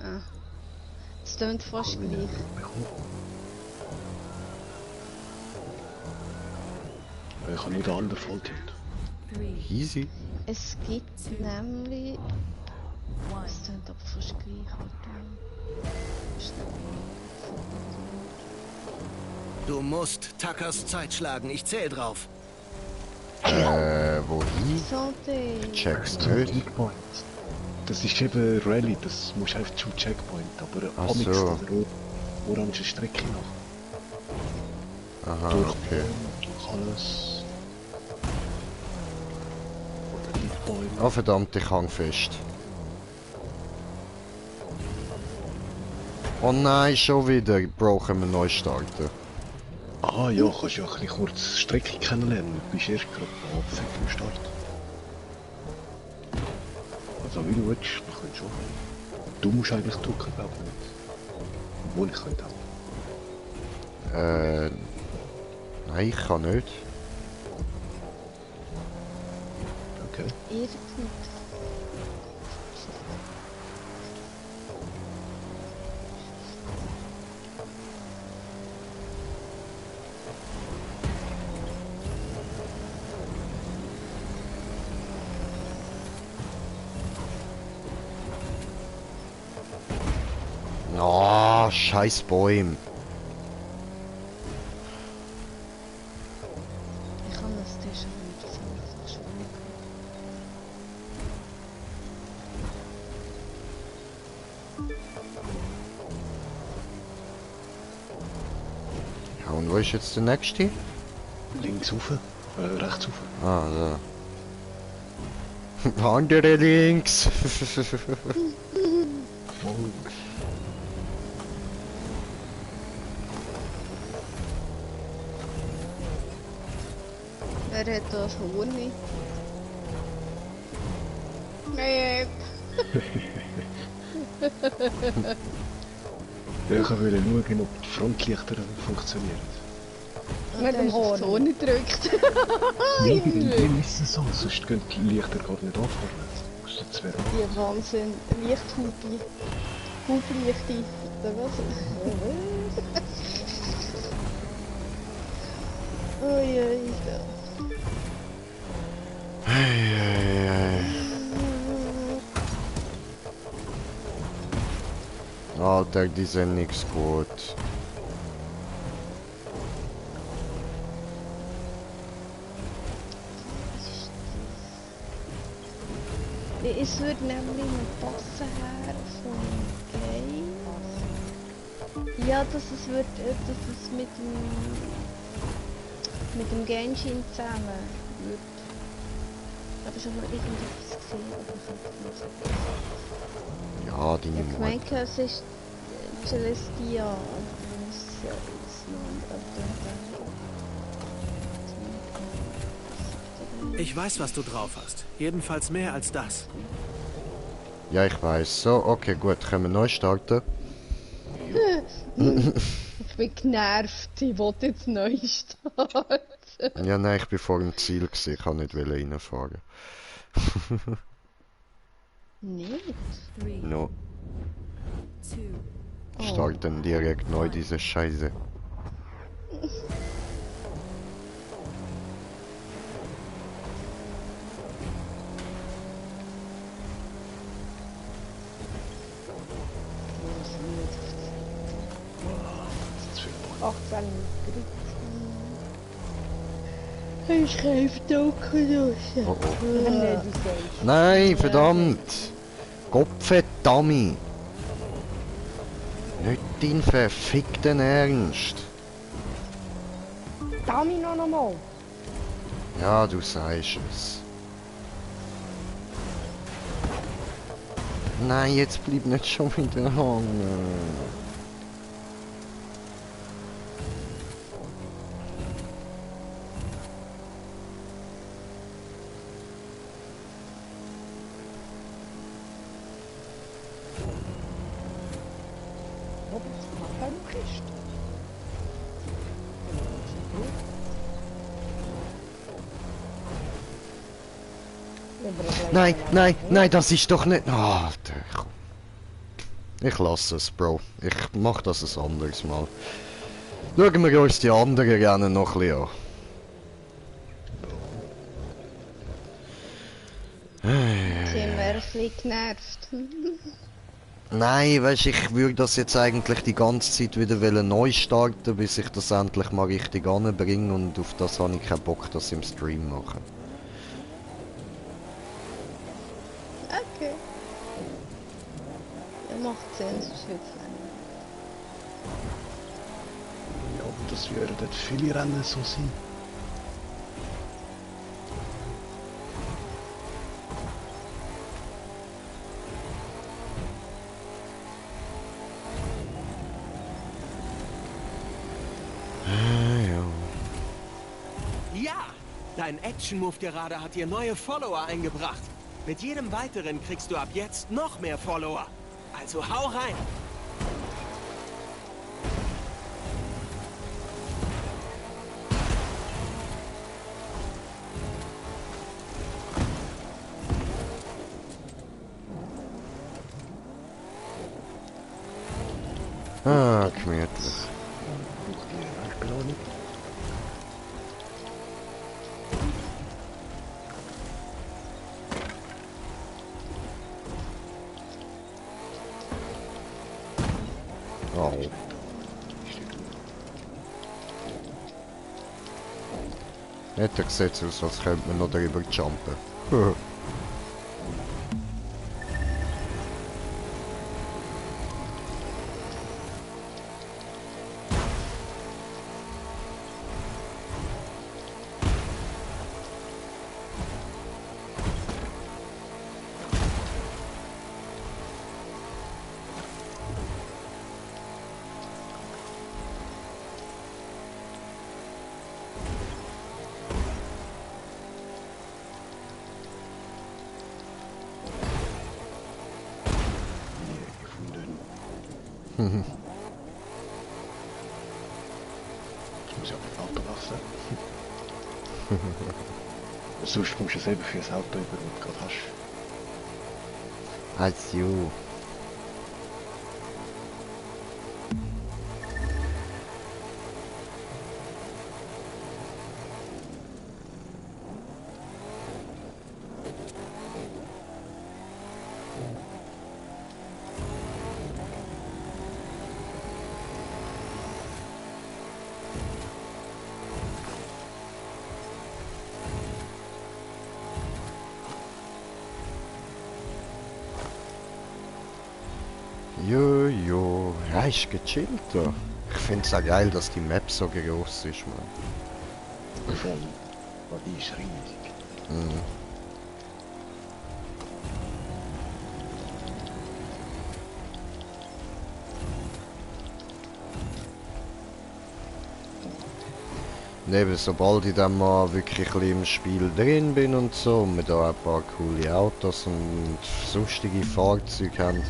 Es klingt fast gleich. Ich habe nur den anderen Volltilt. Easy. Es gibt nämlich... Es klingt aber fast gleich. Du musst Tuckers Zeit schlagen, ich zähl drauf. Wohin? Sollte... Check's Zum nicht. Checkpoint. Das ist eben Rallye, das musst du einfach zum Checkpoint, aber Ach amix so. der orange Strecke nach. Aha, Durch okay. alles. Oder die Bäume. Oh verdammt, ich hang fest. Oh nein, schon wieder. Bro, können wir neu starten. Ah ja, kannst ja ein bisschen kurz die Strecke kennenlernen. Du bist erst gerade am Anfang vom Start. Also wie du willst, wir können schon. Du musst eigentlich drücken, glaube ich nicht. Obwohl ich könnte auch. Nein, ich kann nicht. Okay. Irgendwie. Oh, scheiß Bäume. Ich kann das Tisch nicht so schwierig. Ja, und wo ist jetzt der nächste? Links rauf, rechts rauf. Ah, da. Andere links. Oh. Wer hat das Horni? Nein. Ja, ich wollte schauen, ob die Frontlichter funktionieren. Mit dem Horn. So nicht gedrückt. Ja, dann ist es so, sonst gehen die Lichter gar nicht anfahren. Die Wahnsinn, Lichthupi. Hublichte, oder was? Uiui. Alter, die sind nix gut. Es würde nämlich noch passen her vom Game. Ja, dass es mit dem Genshin zusammen wird. Aber ich habe mal irgendetwas gesehen, aber ich habe Ja, die nicht. Ich meine, es ist Celestia, aber es ist Ich weiß, was du drauf hast. Jedenfalls mehr als das. Ja, ich weiß. So, okay, gut. Können wir neu starten? Ich bin genervt. Ich wollte jetzt neu starten. Ja, nein, ich bin vor dem Ziel gewesen. Ich kann nicht reinfahren. Nicht? No. Starten direkt neu diese Scheiße. Ich greife dunkel Oh, oh. Nein, verdammt! Gottverdammt! Nicht dein verfickten Ernst! Dami noch einmal! Ja, du sagst es. Nein, jetzt bleib nicht schon wieder hängen. Nein, nein, nein, das ist doch nicht... Alter, komm. Ich lasse es, Bro. Ich mach das ein anderes Mal. Schauen wir uns die anderen Rennen noch ein bisschen an. Sind wir ein bisschen genervt. Nein, weißt, ich würde das jetzt eigentlich die ganze Zeit wieder neu starten, bis ich das endlich mal richtig anbringe, und auf das habe ich keinen Bock, das im Stream machen. Okay. Ja, macht Sinn, sonst wird es länger. Ja, aber das würden dort viele Rennen so sein. Ja, dein Action-Move gerade hat dir neue Follower eingebracht. Mit jedem weiteren kriegst du ab jetzt noch mehr Follower. Also hau rein! Ah, gemütlich. Oh. Nicht der sieht aus, als könnte man noch drüber jumpen. muss ja das Auto lassen. Sonst kommst du selber für das Auto über, das du gerade hast. Also. Jojo, ja, ist gechillt da. Ich find's auch geil, dass die Map so groß ist, man. Voll. Aber die ist riesig. Mhm. Neben, sobald ich dann mal wirklich ein bisschen im Spiel drin bin und so, und wir da ein paar coole Autos und sonstige Fahrzeuge haben,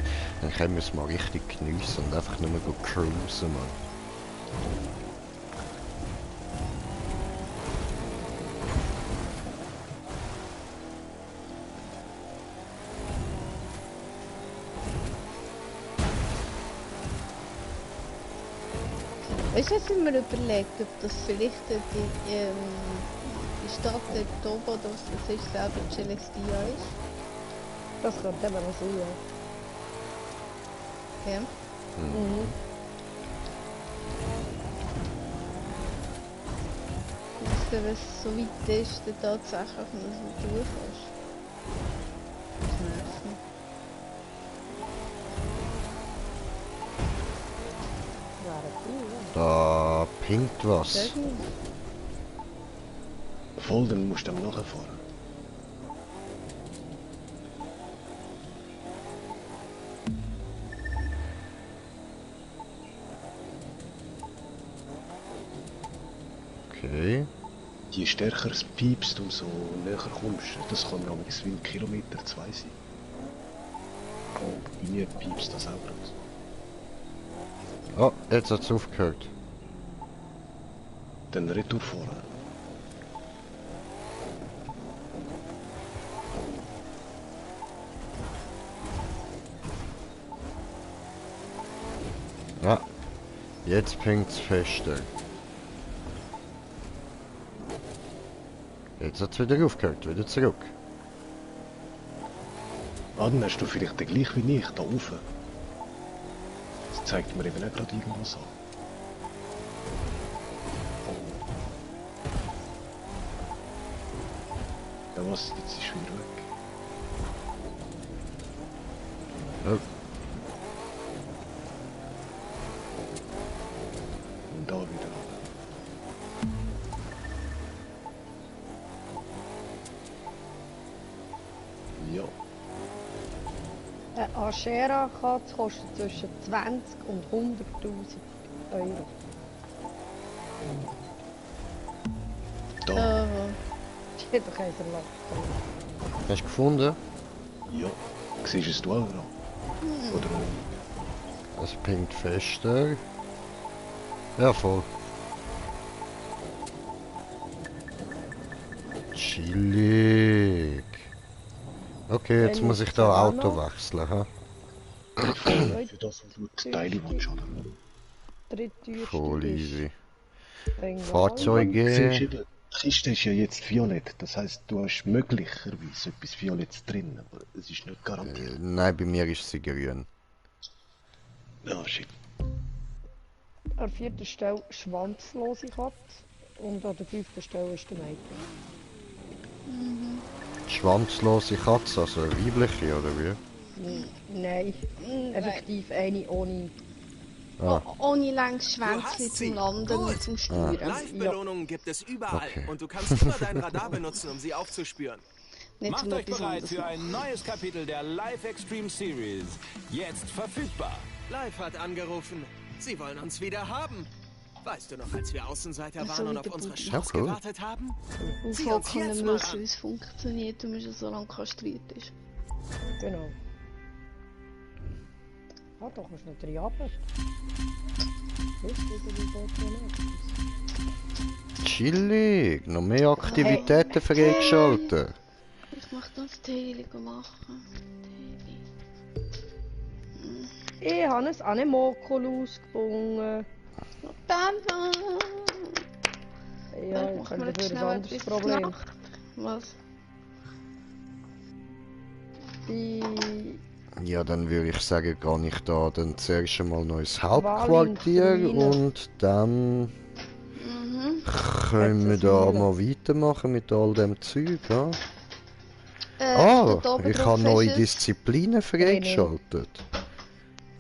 dann können wir es mal richtig geniessen und einfach nur mal cruisen, man. Weißt du, was ich mir überlegt, ob das vielleicht die Stadt dort oben, das ist selber Celestia ist? Das könnte eben noch sein, ja. Ja. Mhm. Dass wenn es so weit ist, dann tatsächlich noch so durch kannst. Das nervt mich. Da pinkt was. Voll, dann musst du dann nachfahren. Okay. Je stärker es piepst, umso näher kommst. Das kann nämlich wie ein Kilometer 2 sein. Bei mir piepst das auch raus. Oh, jetzt hat es aufgehört. Dann Retour fahren. Ja, jetzt pinkt es fester. Jetzt hat es wieder aufgehört, wieder zurück. Ah, dann hast du vielleicht den gleich wie ich, da rauf. Das zeigt mir eben auch gerade irgendwas an. Ja was, jetzt ist wieder weg. Oh. Und da wieder. Ja. Eine Ashera-Katze kostet zwischen 20 und 100.000 Euro. Da. Die hat doch keinen Salat. Hast du gefunden? Ja. Siehst du es du auch noch? Oder? Das pinkt fester. Ja, voll. Chillig. Okay, jetzt muss ich da Auto wechseln, ha? Für das, was du die Teile willst, oder? Voll easy. Siehst Fahrzeuge. du, die Kiste ist ja jetzt violett. Das heisst, du hast möglicherweise etwas Violetts drin, aber es ist nicht garantiert. Nein, bei mir ist sie grün. Ah, shit. An der 4. Stelle schwanzlose Katze und an der 5. Stelle ist der Mädchen. Schwanzlose Katze, also eine weibliche oder wie? Nein, effektiv eine ohne... Ah. Ohne langes Schwänzchen zum Landen und zum Steuern. Live-Belohnungen gibt es überall Okay. und du kannst immer dein Radar benutzen, um sie aufzuspüren. Nicht Macht zum euch etwas bereit anderes für machen. ein neues Kapitel der Live Extreme Series. Jetzt verfügbar. Live hat angerufen. Sie wollen uns wieder haben. Weißt du noch, als wir Außenseiter waren und auf unsere Chance cool. gewartet haben? Sieh Aufhören uns können jetzt mal müssen, an. wie es funktioniert und man schon so lange kastriert ist. Genau. Ah, da kannst du noch 3 runter. Das ist wieder die Boot. chillig. Noch mehr Aktivitäten freigeschalten. Ich mach das Tee machen. Ich habe ein Anemokulus gefunden. Papa! Ja, ich habe dafür ein anderes Problem. Was? Ja, dann würde ich sagen, gehe ich da dann zuerst einmal noch ins Hauptquartier und dann können wir da mal weitermachen mit all dem Zeug, ja? Ich habe neue Disziplinen freigeschaltet.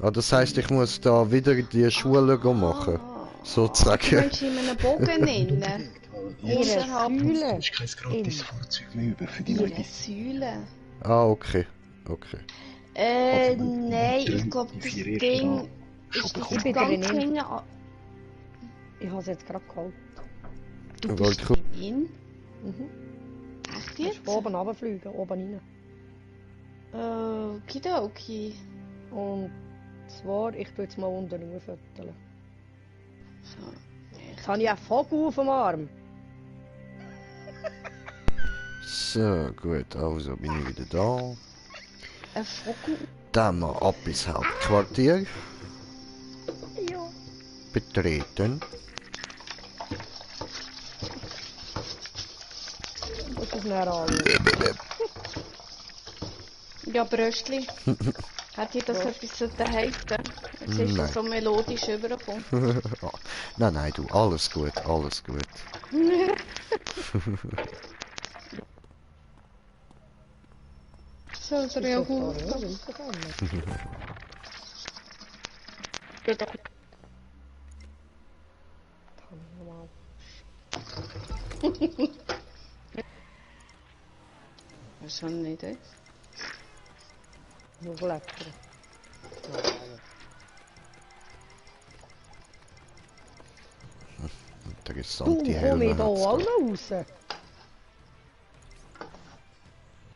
Ah, das heisst, ich muss da wieder die Schule machen, sozusagen. Du kannst in einem Bogen nennen. Ihre Säule. Du hast kein gratis Fahrzeug mehr über für die Leute. Ihre Säule. Ah, okay. Nein, ich glaube, das Ding ist das ganz hinten an... Ich habe es jetzt gerade geholt. Du bist drin? Echt jetzt? Du oben runterfliegen, oben rein. Okidoki. Und zwar, ich tue jetzt mal unten rauffütteln. So. Jetzt habe ich einen Vogel auf dem Arm. So, gut, also bin ich wieder da. Ein Vogel? Dann mal ab ins Hauptquartier. Ja. Betreten. Das ist näher an. Ja, Bröstli. Hat dir das etwas heißen? Jetzt ist das so melodisch übergekommen. Nein, du, alles gut. So, ist ja gut. Was soll nicht das? Nur Blätter. Interessante Helme. Komm ich da auch noch raus?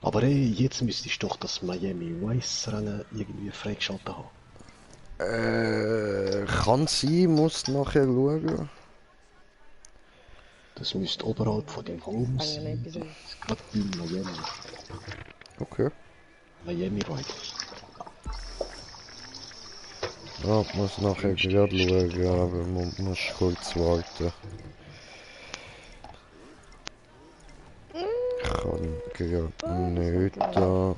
Aber ey, jetzt müsstest du doch das Miami Vice Rennen irgendwie freigeschaltet haben. Kann sein, muss nachher schauen. Das müsste oberhalb von dem Home sein. Gerade bei Miami. Okay. Miami Vice. Ja, muss nachher gerade schauen, aber man muss kurz warten. Ich kann gerade nicht da.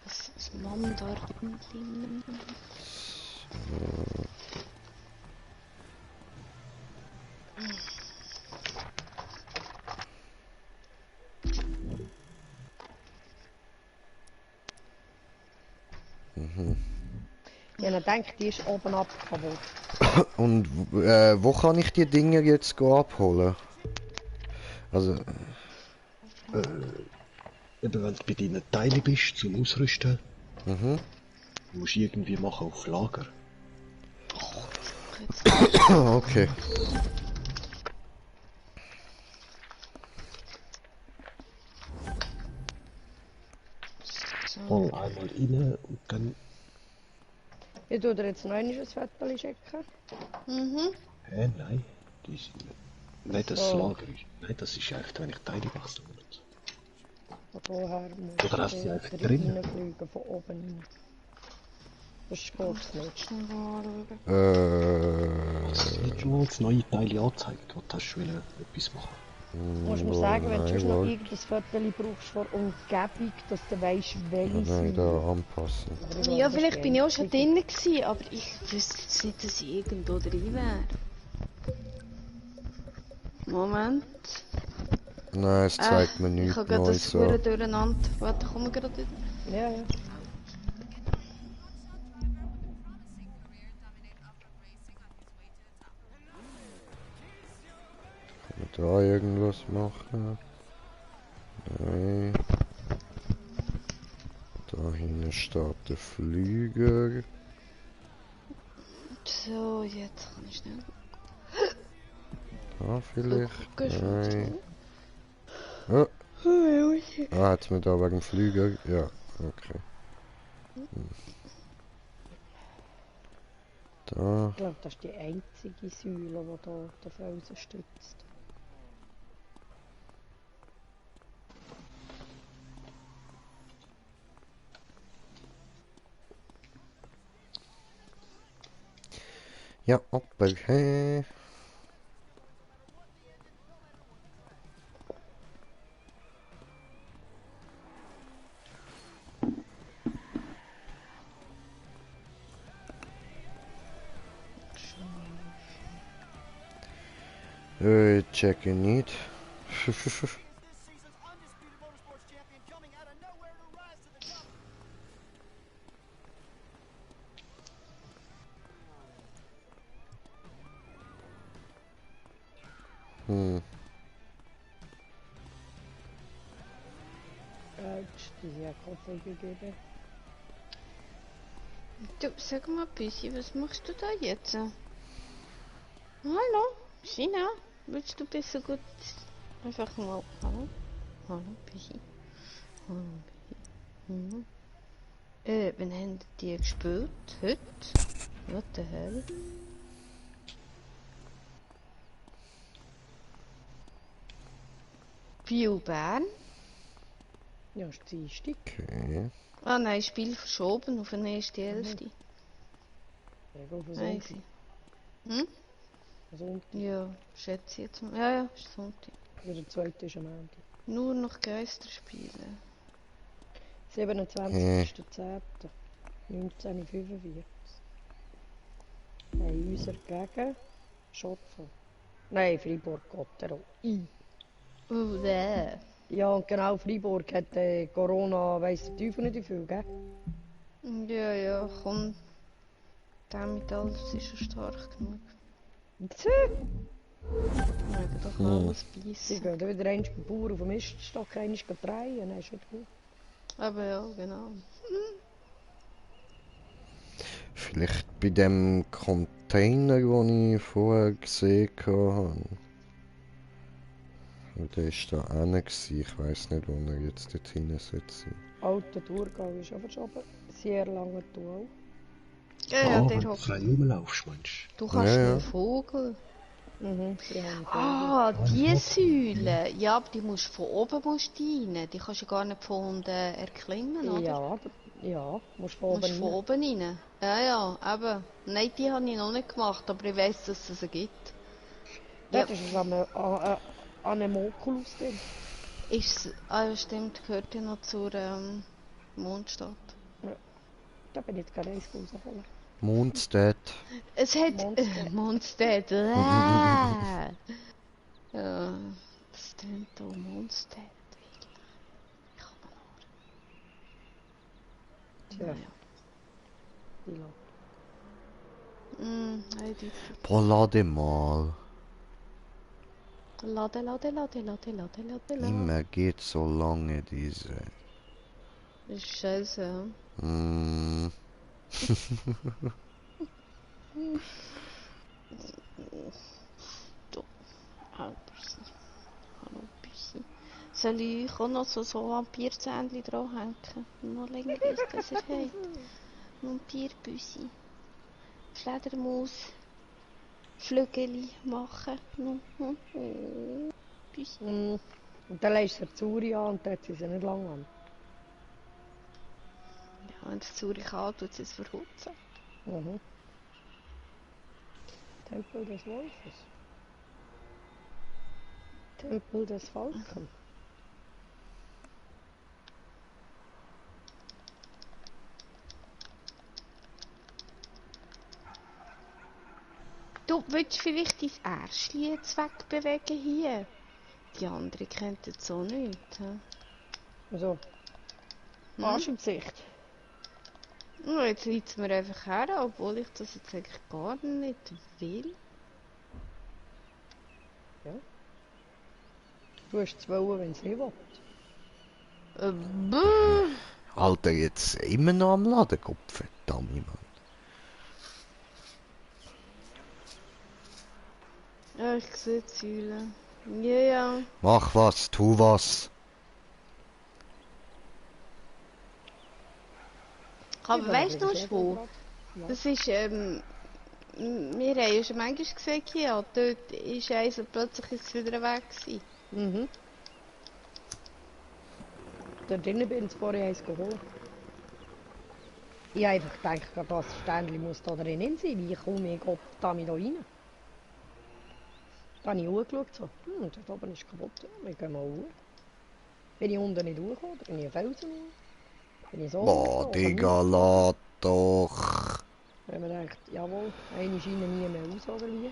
Was Mom da drin? Ja, dann denkt, die ist oben ab kaputt. Und wo kann ich die Dinge jetzt abholen? Also... Eben wenn du bei deinen Teilen bist zum Ausrüsten, musst du irgendwie machen auf Lager. Okay. Voll einmal rein und dann... Ich tue dir jetzt noch ein Foto schicken. Nein. Die sind nicht das Lager. Nein, das ist echt, wenn ich Teile wechsle. Vorher muss oder hast du die einfach drin? Reinfliegen, von oben rein. Das geht nicht. Hast du nicht mal das neue Teil angezeigt, wo du etwas machen? Du musst mir sagen, wenn du noch irgendein Foto brauchst von Umgebung, dass du weißt, welche sind. Da anpassen. Ja, vielleicht bin ich auch schon drin gewesen, aber ich wüsste jetzt nicht, dass ich irgendwo drin wäre. Moment. Nein, es zeigt mir nichts. Ich habe gerade das Huren durcheinander. Warte, komm gerade wieder. Ja. Kann man da irgendwas machen? Nein. Da hinten steht der Flüger. So, jetzt kann ich schnell. Da vielleicht? Nein. Oh. Hat man da wegen Flüger? Ja, okay. Da. Ich glaube, das ist die einzige Säule, die hier den Felsen stützt. Ja, okay. Check it nicht. Die Kaffee gegeben. Du, sag mal, Büsi, was machst du da jetzt? Hallo, Sina, willst du besser gut einfach mal... Hallo? Hallo, Büsi. Hallo, Büsi. Wann haben die gespielt? Heute? What the hell? Bio Bern? Ja, ist Dienstag. Okay. Ah nein, Spiel verschoben auf den 1.11. Ja, auf den Sonntag. Hm? Sonntag. Ja, schätze ich jetzt mal. Ja, ist Sonntag. Ja, der zweite ist am Montag. Nur noch Geisterspiele. 27.10. 1945. Haben unser gegen Schotfen. Nein, Freiburg-Gottero. Bäh. Ja, und genau, Freiburg hat Corona, weiss der Teufel nicht wie viel, gell? Ja, ja, komm. Damit alles ist schon stark genug. Wir mögen doch alles Sie beißen. gehen wieder einmal beim Bauer auf dem Miststock einmal drehen, dann ist nicht gut. Aber ja, genau. Vielleicht bei dem Container, den ich vorher gesehen habe. Der ist da hinten. Ich weiss nicht, wo er jetzt dort hinten sitzt. Alter Thurgau ist aber schon sehr lange Tour. Ja, wenn du frei rumlaufst, meinst du kannst Ja, ja. einen Vogel. Mhm, Die Säule. Ja, aber die musst von oben rein. Die kannst du gar nicht von unten erklimmen, oder? Ja, musst von Musst von oben rein. oben rein. Ja, eben. Nein, die habe ich noch nicht gemacht, aber ich weiss, dass es sie gibt. Dort ist es Anemoculus drin. Ja, stimmt, gehört ja noch zur Mondstadt. Ja, da bin ich jetzt gerade eins rausholen. Mondstadt. Es hat... Mondstadt. Ja, das klingt auch Mondstadt. Ich habe Tja. Boah, lade mal. Lade. Immer geht so lange diese. Das ist scheiße. Du, hallo Büsi. Soll ich auch noch so Vampirzähnchen dranhängen? Noch länger ist, dass er hat. Vampirbüsi. Fledermaus. Flügeli machen. Büsi. Und dann lässt er Zuri an und dort sind sie nicht lang an. Ja, wenn es Zuri kann, tut sie es verhutzen. Tempel des Wolfes. Tempel des Falken. Du willst vielleicht dein Ärschli jetzt wegbewegen hier? Die anderen kennen es so nicht. Also, Arsch im Gesicht. Ja, jetzt liegt es mir einfach her, obwohl ich das jetzt eigentlich gar nicht will. Ja. Du hast es wollen, wenn es nicht will. Alter, jetzt immer noch am Ladekopf, verdammt, Mann. Ja, ich sehe die Säule. Ja. Mach was, tu was. Aber weißt du noch wo? Das ist Wir haben ja schon manchmal gesagt, ja, dort ist eins und plötzlich ist es wieder weg gewesen. Mhm. Da drinnen bin ich vorher eins geholt. Ich habe einfach gedacht, das Ständchen muss da drinnen sein. Wie komme ich da rein? Da habe ich hochgeschaut, so, da oben ist kaputt. Wir gehen mal hoch. Bin ich unten nicht hochgekommen, bin ich auf Felsen hoch. Bin ich so boah, Digga, lad doch. Da haben wir gedacht, jawohl, eine Schiene nie mehr raus, oder wie?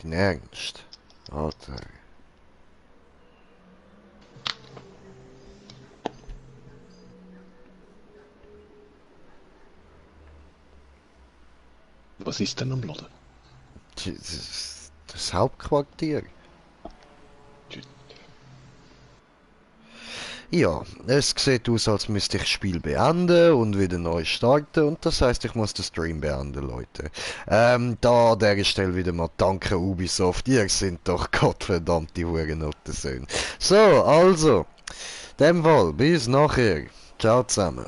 Dein Ernst? Alter. Was ist denn am Laden? Das Hauptquartier. Ja, es sieht aus, als müsste ich das Spiel beenden und wieder neu starten und das heißt, ich muss den Stream beenden, Leute. Da an dieser Stelle wieder mal danke Ubisoft, ihr sind doch gottverdammte Hurenottensöhne. So, also, in dem Fall, bis nachher. Ciao zusammen.